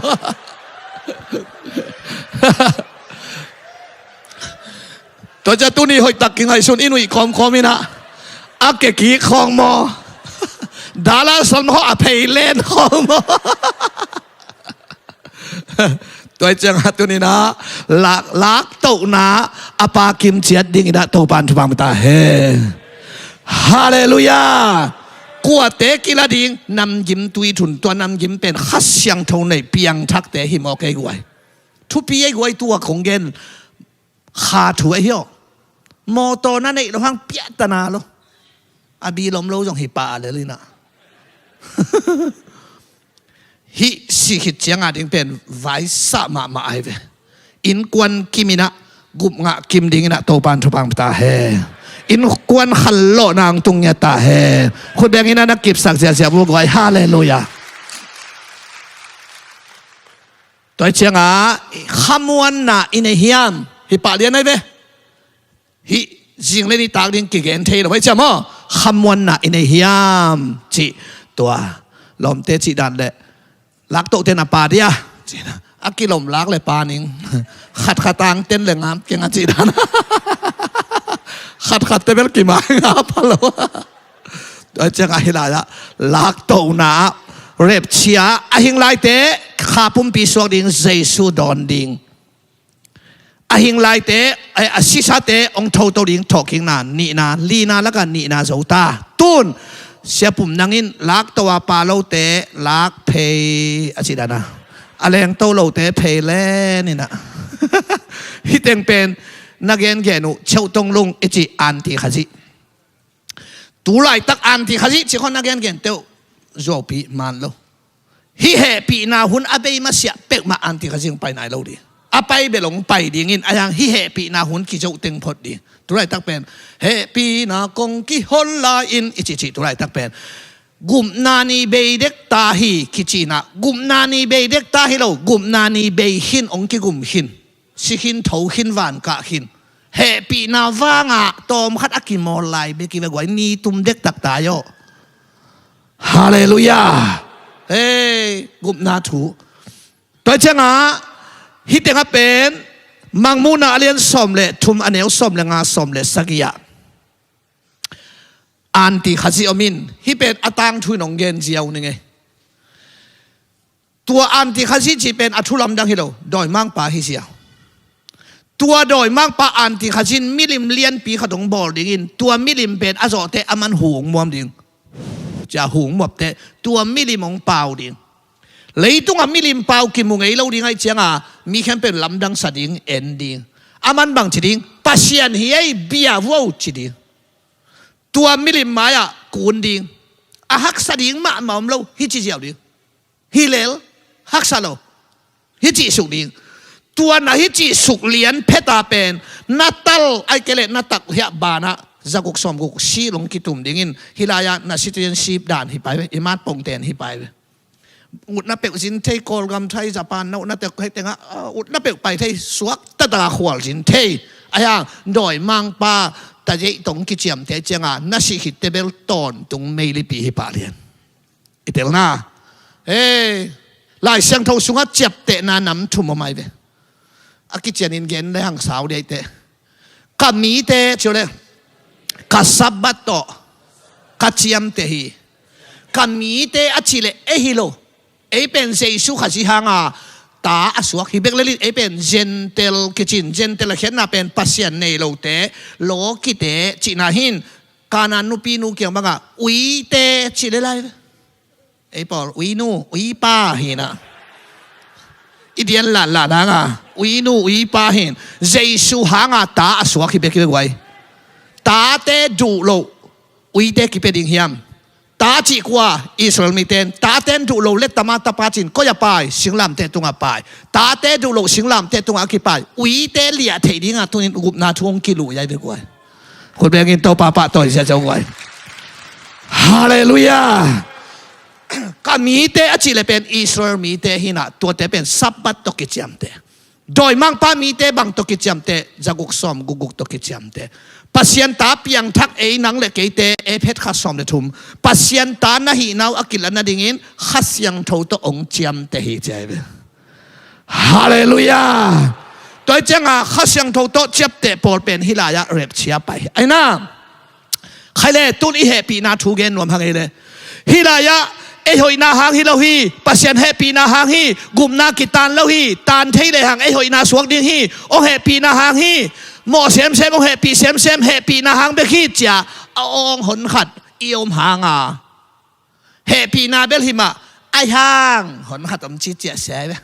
Tua ciah tuni hoihtak kingaihsun in, uih kawmkawm inah, a kekik khawng maw, dala salma khawng a pheilen khawng maw. Tua ciangah tuninah lak, laktohna a pa kimciat dinginah Topan thupha mata he. Halleluiah. Kuate kila ding, namgim tui thun, tua namgim pen Kha Siangtho nei piangthakte hi mawk ei guai. Thupi ei guai tua kong gen. Kha thu ahi aw. Mawtaw na neih lo hang piahtana lo. A bi lom lo zong hi pah a lel inah. Hih si khit cianga ding pen vaisah mahmah ahi ve. Innkuan kim inah, gup ngah kim dinginah Topan thupha mata he. Innkuan khanlawhna ang tung ngiat ta he. Khut beng inah na kipsak ziahziah vua guai. Halleluiah. Tua hi ciangah khamuanna i nei hiam? Hi pah lian ahi ve. Hih zing le nitak ding kigen thei lo hi ciam aw. Khamuanna i nei hiam cih tua lawmte cih dan leh, laktohte na pa dia cih na, a kilom lak le pa ning. Khatkhat ang ten le ngam keng a cih dan. Khatkhatte bel kimai nga pha lo. Tua ciangah hih lai-ah laktohna ah rapture, a hing laite kha pumpi suak ding, Jesu dawn ding. A hing laite, eh, a sisate hong thoto ding, thawhkikna nihna, lina lakah nihna zo ta. Tun Sia Pum Nang in lakto a pa lote lak phei a cih dana, a lengto lote phei len inah. Hih teng pen na gengen uh cheuh tong lung i cih anti Khazih. Tu laitak anti Khazih cih khawng na gengen teuh zuaupi man lo. Hih hehpihna hun a bei masiah peuhmah anti Khazih hong pai nai lo ding. A pai bel hong pai dingin a yang hih hehpihna hun kizoh teng phot ding. Tu laitak pen hehpihna kong kihol lai-in i cihcih tu laitak pen gupna ni bei dek ta hi kici inah, gupna ni bei dek ta hi lo, gupna ni bei khin, hong kigum khin. Si khin, tho khin, van kah khin. Hehpihna vangah tawmkhat a kimawl lai bek hi ve guai, ni tum dektak ta aw. Halleluiah. Hei, gupna thu. Tua ciangah hih tengah pen Mangmuhna a lian sawm le thum, a neu sawm le nga, sawm le sagih ah anti Khazih om in, hih pen a tangthu in hong gen ziau ning ei. Tua anti Khazih cih pen a thu lamdang hi lo, dawimangpa hi ziau. Tua dawimangpa anti Khazih in milim lianpi khat hong bawl dingin, tua milim pen a zawhte aman hu hong muam ding. Cia hu hong muapte tua milim hong pau ding. Leitungah milim pau kimu ngei lo ding aih cianga mi khempeuh in lamdang sa ding, en ding. Aman bang ci ding? Pasian hi ei, bia vuau ci ding. Tua milim mai-ah kun ding. A haksa ding mahmah om lo, hih ci ziau ding. Hi lel, haksa lo. Hih cih suk ding. Tua na hih cih suk lian pheta pen na tal aih kei leh na tak hiah banah zaguk sawmguk si long kitum dingin, hih lai-ah na citizenship dan hi pai ve, i mat pongten hi pai ve. Utna peuh zin thei, Kawlgam thei, Japan na utna peuh hei tengah, ah, utna peuh pai thei, suak taktak a khual zin thei. Ahi hang dawimangpa tazeih tawh kiciamte ciangah na sih khitte bel tawntung meilipi hi pah lian. I telna. Hei, Lai Siangtho sungah ciaptehna nam thum om ai ve. A kicianin gen le hang sau diaite. Ka mite, ci uh le. Ka Sabbath tawh ka ciamteh hi. Ka mite a cih leh ei hi lo. Ei pen Jesu Khazih hanga ta a suak hi bek lel in, ei pen Gentile kicin, Gentile a khiatna pen Pasian nei lote, lawkite cihna hi in, Kanaan nupinu kiang bangah uite cih le lai ve. Ei pawl uinu uipa hi na. I dian latlat hanga uinu uipa hi in, Jesu hanga ta a suak hi bek hi ve guai. Tate duh loh uite kipia ding hiam? Ta cih kua? Israel mite in. Tate in duh loh le tama tapa cin koi a pai? Singlamteh tungah pai. Tate duh loh singlamteh tungah a kipai uite liah theih dingah tunin gupna thu hong kiluh ai ve guai. Khut bengin Topa pahtawi ziazia guai. Halleluiah. Ka mite a cih le pen Israel mite hi na, tuate pen Sabbath tawh kiciamteh. Dawimangpa mite bang tawh kiciamteh? Zaguk sawm gukguk tawh kiciamteh. Pasian ta piangthak ei nang le keite, Efesa khat sawm le thum. Pasian ta na hihna uh a kilat nadingin Kha Siangtho tawh hong ciamteh hi ci ai ve. Halleluiah. Tua hi cianga Kha Siangtho tawh ciapteh pawl pen hih lai-ah rapture pai. Aina. Khai le, tun i hehpihna thu gen nuam hang ei le. Hih lai-ah ei hoihna hang hi lo hi. Pasian hehpihna hang hi. Gupna kitan lo hi. Tan thei le hang ei hoihna suak ding hi. Hong hehpihna hang hi. Mawh semsem, hong hehpih semsem, hehpihna hang bek hi cia a awng honkhat i om hanga hehpihna bel hi mah, ahi hang honkhat om ci ciah sia ai ve.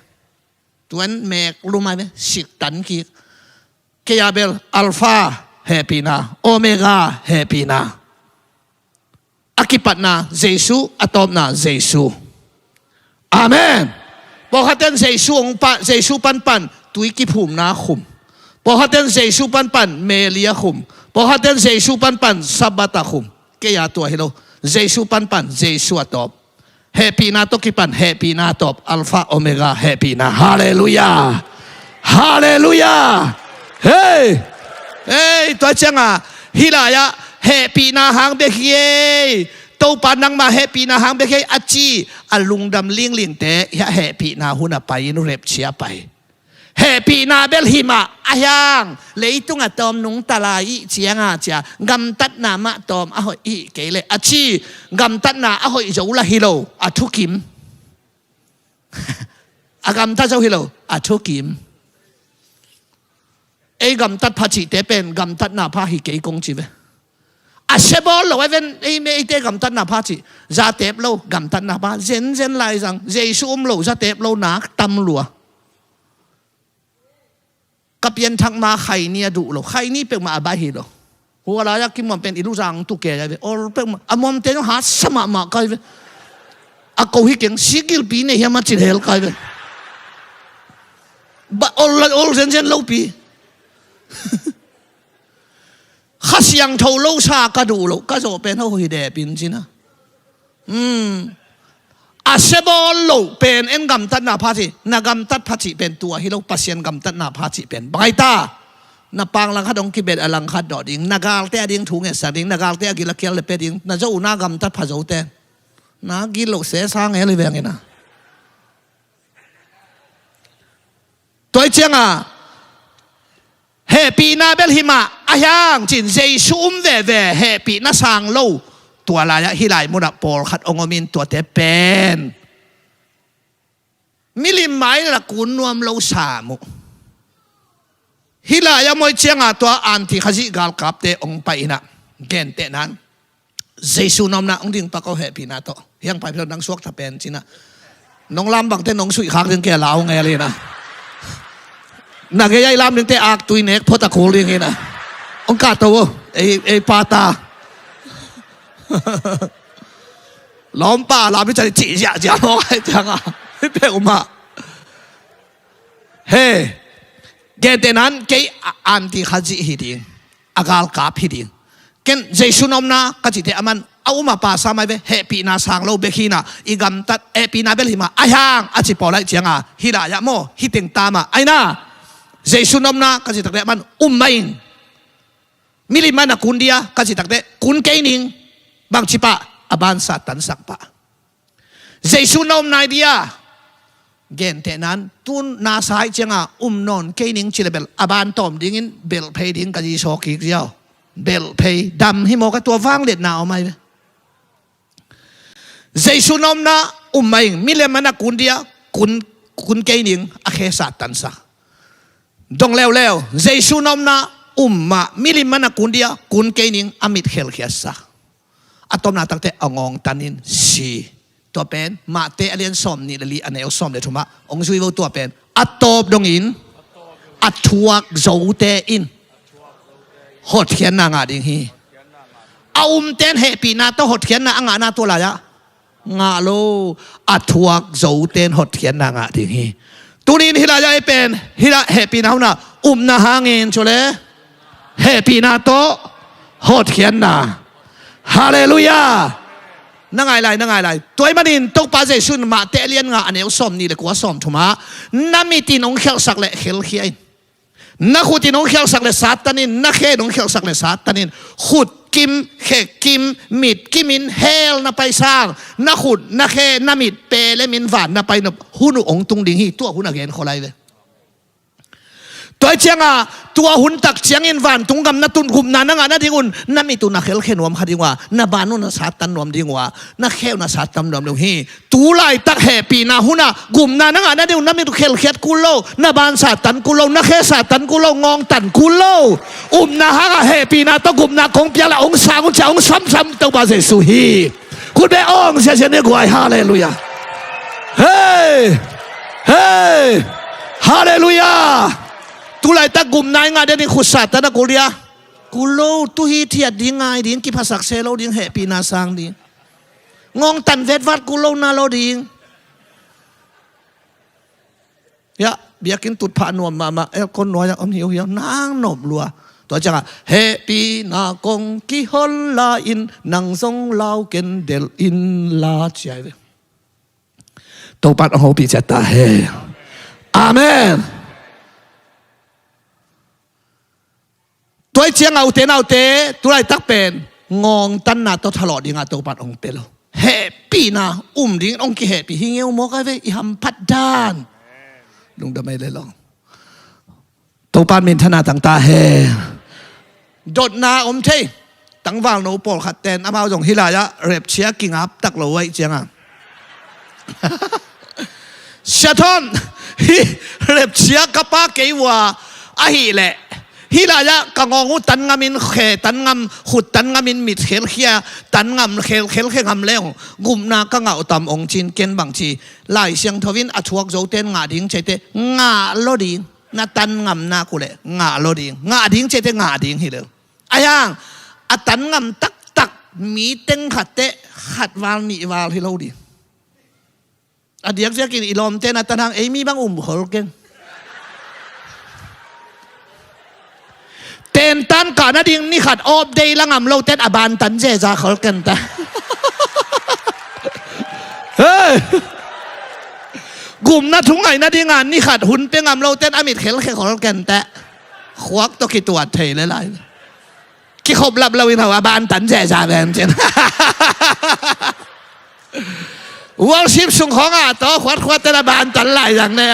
Tuan mek lum ai ve, siktan kik. Kei a bel Alpha hehpihna, Omega hehpihna. A kipatna Jesu, a tawpna Jesu. Amen. Pawlkhatten Jesu hong pa, Jesu panpan tui kiphumna khum. Pawlkhatten Jesu panpan Mary a khum. Pawlkhatten Jesu panpan Sabbath a khum. Kei a tua hi lo. Jesu panpan Jesu a tawp. Hehpihna tawh kipan hehpihna a tawp. Alpha Omega hehpihna. Halleluiah. Halleluiah. Hei. Hei, tua cianga hih lai-ah hehpihna hang bek hi ei. Topa nangmah hehpihna hang bek hi ei a ci a lungdam linglingte hih a hehpihna hun a pai in rapture pai. Hehpihna bel hi mah, ahi hang leitung a tawm nungta lai i hih cianga cia gamtatna mah tawm a hoih i hih kei leh a ci. Gamtatna a hoih zo lah hi lo, a thukim. A gamtat zo hi lo, a thukim. Ei gamtat pha cihte pen gamtatna pha hi kei kong ci ve. A sia bawl lo a ven, ei me eite gamtatna pha cih. Zatep lo gamtatna pha, zenzen lai zang, Jesu um lo zatep lo nak tam lua. Ka pianthak ma Khaini a duh lo, Khaini peuhmah a baih hi lo. Hua lai-ah kimuam pen i luzang tu ke ai ve, ol peuhmah, a muamte zong hat sa mahmah kai ve. A ko hi keng, sikgilpi nei hiam a cin hel kai ve. Ba ol, ol zenzen lopi. Kha Siangtho lo sa ka duh lo, ka zawh pen ho hi dep in cina. Hmm. A sia bawl lo pen en gamtatna pha cih, na gamtat pha cih pen tua hi lo, Pasian gamtatna pha cih pen. Bang ai ta, na pang langkhat hong kibet a langkhat dawh ding, na galte a ding thu ngetsak ding, na galte a gil a kial le pia ding, na zo na gamtat pha zote. Na gil lo sesa ngel hi veng ina. Tua hi cianga hehpihna bel hi mah, ahi hang cin Jesu um veve, hehpihna sang lo. Tua lai-ah hih lai munah pawlkhat hong om in tuate pen milim mai la kun nuam lo sam uh. Hih lai-ah muai cianga tua anti khazih galkapte hong pai inah gentehnan Jesu na omna hong ding pak aw hehpihna tawh. Hiang pai philo nang suakta pen cinah. Nong lam bangte nong suih khak ding kei a lau ngel inah. Na gei ai lam dingte aktui nek phot a kul ding inah. Hong kahto aw, ei, ei pata. Lawmpa lam hi cani cih ziahziah mawk ai cianga. Hi peuhmah. He, gentehnan kei a anti khazih hi ding. A galkap hi ding. Ken Jesu na omna ka cihte aman A um a pa sa mai ve, hehpihna sang lo bek hi na, i gamtat hehpihna bel hi mah, ahi hang a ci pawl aih cianga, hih lai-ah maw, hih teng ta mah, ahi na. Jesu nopna ka cih takte aman um mah ing. Milim a na kun dia ka cih takte kun kei ning. Bangci pah, a ban Satan sak pah. Jesu nopna i dia gentehna in tun na sa aih cianga um nawn kei ning ci le bel a ban tawm dingin belh phei ding ka ci saw kik ziau. Belh phei dam hi maw ka tua vangliatna om ahi ve. Jesu nopna um mah ing, milim a na kun dia kun, kun kei ning, a khe Satan sak. Dong leuleu, Jesu nopna um mah, milim a na kun dia kun kei ning, a mit khelkhiat sak. A tawpna takte a ngawngtan in si. Tua pen Mate a lian sawm nih le li a neu sawm le thumah hong zui vo tua pen. A tawp dongin a thuak zote in hotkhiatna ngah ding hi. A umten hehpihna tawh hotkhiatna a ngahna tua lai-ah ngah lo, a thuak zoten hotkhiatna ngah ding hi. Tunin hih lai-ah ei pen hih lai hehpihna hunah upna hangin cu le hehpihna tawh hotkhiatna. Halleluiah. Na ngai lai, na ngai lai. Tua ahih manin Topa Jesu in Mate a lian nga a neu sawm nih le kua sawm thumah na mit in hong khialhsak le khelkhia in. Na khut in hong khialhsak le Satan in, na khe in hong khialhsak le Satan in. Khut kim, khe kim, mit kim in hell na pai sang, na khut, na khe, na mit pelemin van na pai nop hun uh hong tung ding hi. Tua hun a gen khol ahi ve. Tua ahih cianga tua hun tak ciangin vantung gam na tun gupna na ngah nadingun na mit uh na khelkhia nuam kha ding uh a, na ban uh na sattan nuam ding uh a, na khe uh na sattan nuam ding uh hi. Tu laitak hehpihna hunah gupna na ngah nadingun na mit uh khelkhiat kul lo, na ban sattan kul lo, na khe sattan kul lo, ngawngtan kul lo. Upna hangah hehpihna tawh gupna kong piak le hong sang uh cia hong samsam Topa Jesu hi. Khut beh awng siasia ni guai. Halleluiah. Hei! Hei! Halleluiah. Tu laitak gupna i ngah den i khut sattan a kul dia. Kul lo, tu hi thiat ding ngai ding, kiphasak se lo ding, hehpihna sang ding. Ngawngtan vetvat kul lo na lo ding. Hiah biakinn tutphah nuam mahmah, aircon nuai-ah om hiuhiau nang nop lua. Tua ciangah hehpihna kong kihol lai-in nang zong lau ken delh in la ci ahi ve. Topan hong hopih ciat ta hen. Amen. Tua ahih ciangah ute naute, tu laitak pen ngawngtanna tawh thalawh dingah Topan hong pia lo. Hehpihna um dingin hong kihehpih hi ngeu mawk ahi ve, i hamphat dan. Lungdam ei le long. Topan minthanna tang ta hen. Dotna om thei. Tangvalno pawlkhat ten amau zong hih lai-ah rapture kingap tak lo ahih ciangah, Sia Thawn, hih rapture ka pha kei uh a, ahih leh hih lai-ah ka ngawng uh tan ngamin khe tan ngam, khut tan ngamin mit khelkhia tan ngam, khel, khelkhia ngam leng gupna ka ngah uh tam hong ci-in ken bang ci, Lai Siangtho in a thuak zote in ngah ding ci-a teh ngah lo ding. Na tan ngam nak uh leh ngah lo ding. Ngah ding ci-a teh ngah ding hi lo. Ahi hang a tan ngam taktak mi teng khat teh khat val nih val hi lo ding. A diakdiakin i lawmte na tan hang ei mi bang um khol keng. Tentan kah nading ni khat off day la ngam lo ten a ban tan zeza khol ken ta. Hei! Gupna thu ngaih nadinga ni khat hun pia ngam lo ten a mit khelkhia khol ken ta. Khuak tawh kituat thei le lai. Kikhop lap lo in hau a ban tan zeza ven cin. Worship sung khawngah tawh khuatkhuat tena ban tan lai zang ne.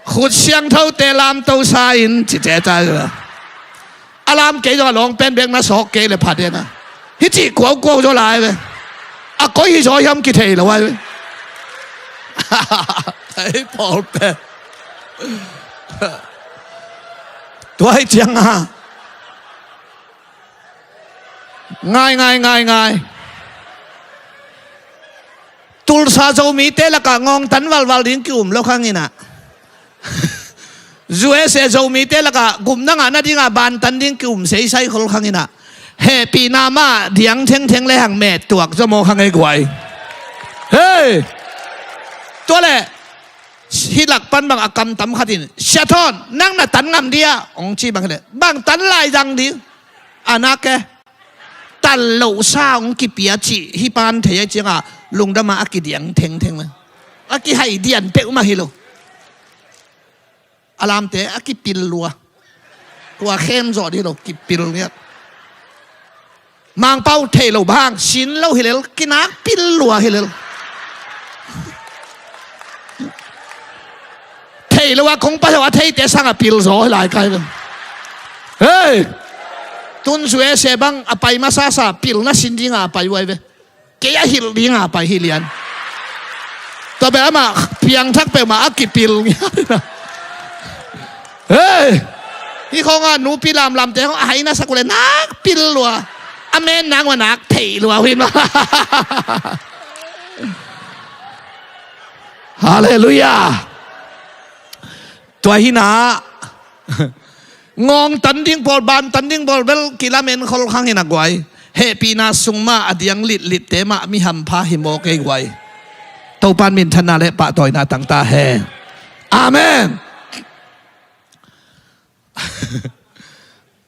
Khut siangthote lamto sa in ci teta. A lam kei zong a lawng pen bek na sawk kei le pha tena. Hih cih kuaukuau zaw lai ve. A koi hi zaw hiam kithei lo ai ve. Hei pawl pen. Tua hi cianga. Ngai, ngai, ngai, ngai. Tulsa Zomite lakah ngawngtan valval ding ki-um lo khanginah. U S A Zomite lakah gupna ngah nadingah bantan ding ki-um seisai khol khanginah. Hehpihna mah diang thengtheng le hang met tuak zaw maw khang ei guai. Hei! Tua leh Hih lak pan bang a kamtam khat in, "Sia Thawn, nang na tan ngam dia?" hong ci bang hileh, "Bang tan lai zang ding? A nak e, tan lohsa hong kipia cih hih pan thei ahih ciangah lungdam a, a kidiang thengtheng mah. A kihai dian peuhmah hi lo. A lamte a kipil lua. Kua khem zawh ding hi lo, kipil ngiat. Mangpau thei lo bang, sin lo hi lel, kinak pil lua hi lel. Thei lo a kong pai uh a, theite sangah pil zaw hi lai kai ve. Hei! Tun U S A bang a pai masasa, pilna sin dingah a pai uh ai ve. Kei a hilh dingah a pai hi lian. Tua bel amah piangthak peuhmah a kipil ngiat. Hei! Hih khawngah nupi lamlamte khawng a hai na sak uh leh nak pil lua. A men nang uh a nak theih lua uh hi mah. Halleluiah. Tua hi na, ngawng tan ding pawl, ban tan ding pawl bel kilamen khol khang hi na guai. Hehpihna sung mah a diang litlitte mah mi hampha hi mawk ei guai. Topan minthanna le pahtawina tang ta hen. Amen.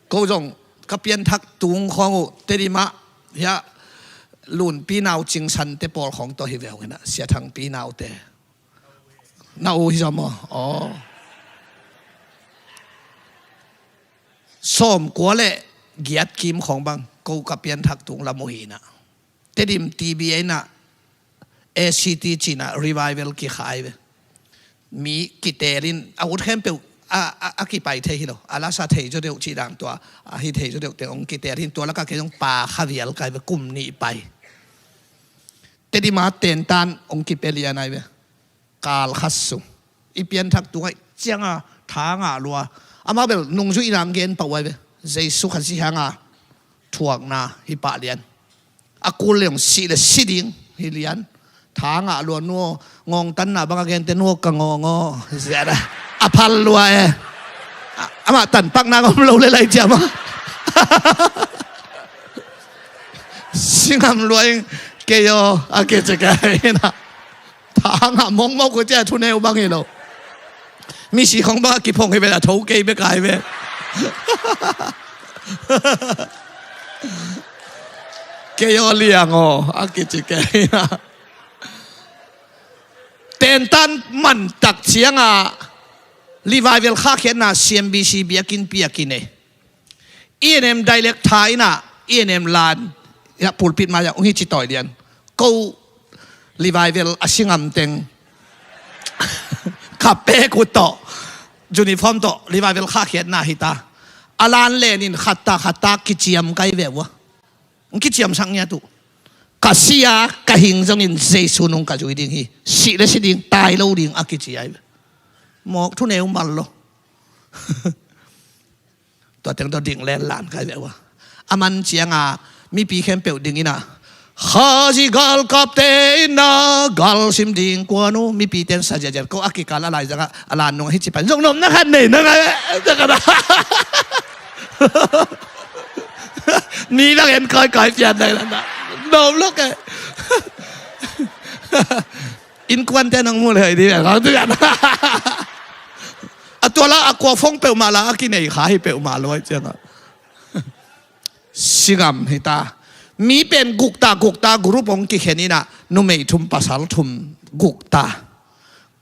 Ko zong ka pianthak tung khawng uh Tedim ah, hiah Lunpi nau Cing Sante pawl khawng tawh hi ve ung hi na, Sia Thangpi naute. Na u hi zaw maw? Aw. Sawmkua le giat kim khawng bang ko ka pianthak tung lam uh hi na. Tedim T B A in ah A C T ci-in ah revival kikhai ve. Mi kiteel in a ut khempeuh a, a, a kipai thei hi lo. A lasa thei zaw deuh cih dan tua, a hi thei zaw deuh teng hong kiteel hi in, tua lakah kei zong pa kha vial kai ve, kum nih pai. Tedim ah tentan hong kipia lian ai ve. Kal khat sung i pianthak tung ahih ciangin tha ngah lua. Amau bel nungzuihna hong gen pah uh ai ve. Jesu Khazih hanga thuakna hi pah lian. A kul leng sih le si ding hi lian. Tha ngah lua, nu aw, ngawngtanna bang a gente, nu aw, ka ngawng aw, ziah a, a phal lua e. A, amah tanpakna om lo le lai ciam a. Si ngam lua ing, kei aw, a kici kei na. Tha ngah mongmong uh cia, thuneu bang hi lo. Misi khong bang a kiphong hi ve, a tho kei bek ai ve. Kei aw liang aw, a kici kei na. Tentan man tak ciangin revival khahkhiatna C M B C biakinn piakin e. E N M dialect tha in ah, E N M lan, ya pulpit mai-ah hong hi ci tawi lian. Ko revival a si ngam teng. Ka pek uh tawh, uniform tawh, revival khahkhiatna hi ta. A lan len in khat ta, khat ta kiciam kai ve uh a. Hong kiciamsak ngiat uh. Ka si a, ka hing zongin Jesu nung ka zui ding hi. Sih le si ding, tai lo ding a kici ai ve. Mawk thuneu mal lo. Tua teng tawh ding len lan kai ve uh a. A man ciangin mipi khempeuh ding in ah, Khazih galkapte in ah gal sim ding kuan uh, mipite in sa ziahziah. Ko a kikal a laizang ah, a lan nung ah hi ci pan, zong nopna khat nei na ngai. Mi bang en kawikawi pian nai na, nop lok e. Innkuante nang mu le hai di, a tua la a kua fong peuhmah la a kinei kha hi peuhmah lo ai ciangin. Si ngam hi ta. Mi pen guk ta, guk ta, group hong kikhen in ah, numei thum, pasal thum, guk ta.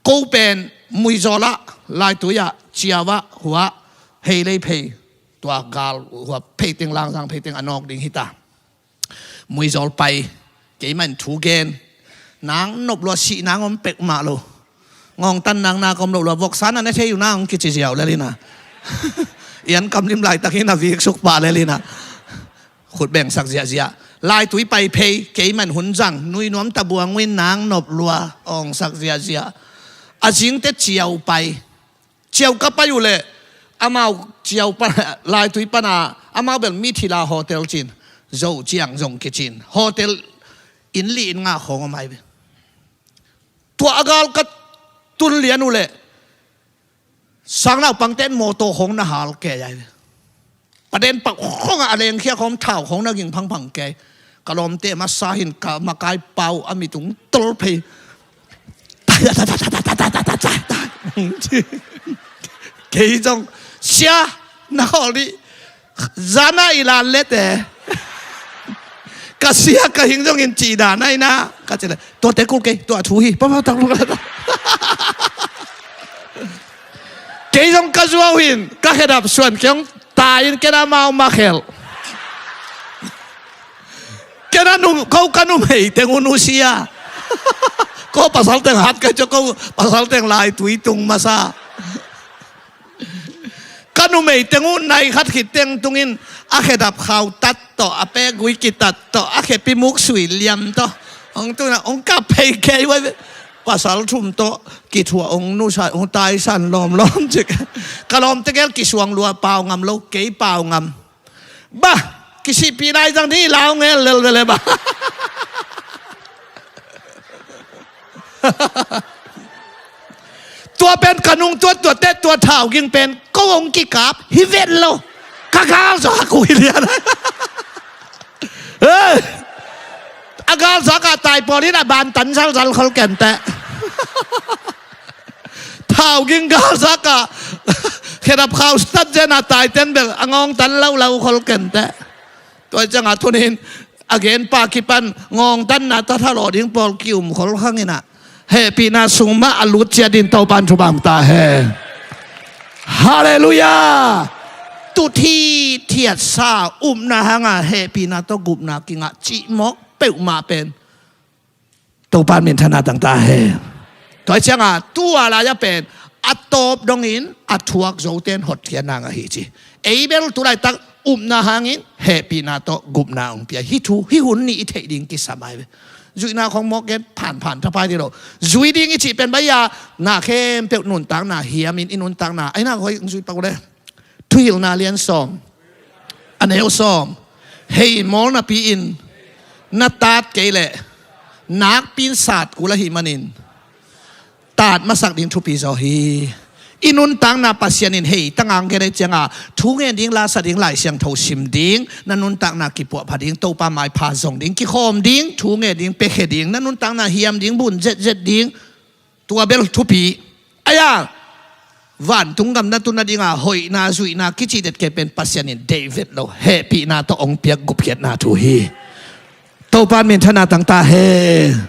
Ko pen Muizawl ah, Laitui ah, Ciau ah, hua, Heilei phei, tua gal hua phei teng, Langzang phei teng a nawk ding hi ta. Muizawl pai, keimah in thu gen. Nang nop lua, sih nang om peuhmah lo. Ngawngtan nang nak om loh lua, voksa na ne thei uh nang hong kici ziau lel in ah. Ian kam lim laitak in ah, vik suk pah lel in ah. Khut bengsak ziahziah. Laitui pai phei, keimah in hun zang, nui nuam ta buang uh in, nang nop lua, awngsak ziahziah. A zingte Ciau pai. Ciau ka pai uh leh, amau Ciau pan, Laitui pan a, amau bel Mithila hotel ci-in, Zo ciang zong kici-in, hotel inn li inn nga khawng om ai ve. Tua a gal ka tun lian uh leh, sangnaupangte in mawtaw khawng na hal kei ai ve. Paden pau khawng a lengkhia khawng, thau khawng na ging phangphang kei. Ka lawmte masa hin ka makai pau a mitung tol phei. Kei zong, "Sia, na khawl dih, zana i lan lete, ka sia ka hing zongin cih dan ahi na," ka cih leh, "Tuate kul kei, tua thu hi, papa tak lu ka ta." Kei zong ka zuau hin, ka khedap suan kei hong tai in, ken a mau makhelh. Ken a num, ko ka numei teng un nusia. Ko pasal teng hat ka hi ciang, ko pasal teng lai tui tung masa. Ka numei teng uh nai khat khit teng tungin a khedap khau tat tawh, a pekgui kitat tawh, a khepi muk sui liam tawh, hong tuna hong kap phei kei vai. Pasal thum tawh kithuah, hong nusa, hong taisan lawmlawm cik. Ka lawmte gel kisuang lua, pau ngam lo, kei pau ngam. Bah, kisihpih lai zang ding i lau ngel lel vele bah. Tua pen ka nungtuat, tuate, tua thau ging pen ko hong kikap hi vet lo. Ka galzak uh hi lian. Eh, a galzak ah tai pawl in a ban tan zalzal khol kenteh. Thau ging galzak ah khedap khau stat zen a tai ten bel a ngawng tan laulau khol kenteh. Tua ciangah thunin a genpa kipan ngawng tanna tathalawh ding pawl ki-um khol khangin ah, hehpihna sung mah a lut ciat in Topan thubang ta hen. Halleluiah. Tut hithiatsa, upna hanga hehpihna tawh gupna kingah cih mawk peuhmah pen Topan minthanna tang ta hen. Tua hi ciangah tua lai-ah pen a tawp dongin a thuak zote in hotkhiatna ngah hi ci. Ei bel tulaitak upna hangin hehpihna tawh gupna hong pia. Hih thu, hih hun nih i theih ding kisam ai ve. Zuihna khong mawk gen phanphan thapai dih lo. Zui ding i cih pen baih a, na khempeuh nuntakna hiamin i nuntakna aina hoi zui pak uh le. Thuhilhna lian sawm, a neu sawm. Hei mawl napi-in na tat kei leh nakpi-in sat kul ahih manin tat masak ding thupi zaw hi. I nuntakna Pasian in hei tangah hong gen ahih ciangah thu ngen ding, la sa ding, Lai Siangtho sim ding, na nuntakna kipuahpha ding, Topa maipha zong ding, kikhawm ding, thu ngen ding, piakhia ding, na nuntakna hiam ding, bun zetzet ding. Tua bel thupi. Aia, vantung gam na tun nadinga hoihna, zuihna kicih det kei pen Pasian in deih vet lo, hehpihna tawh hong piak gupkhiatna thu hi. Topan minthanna tang ta hen.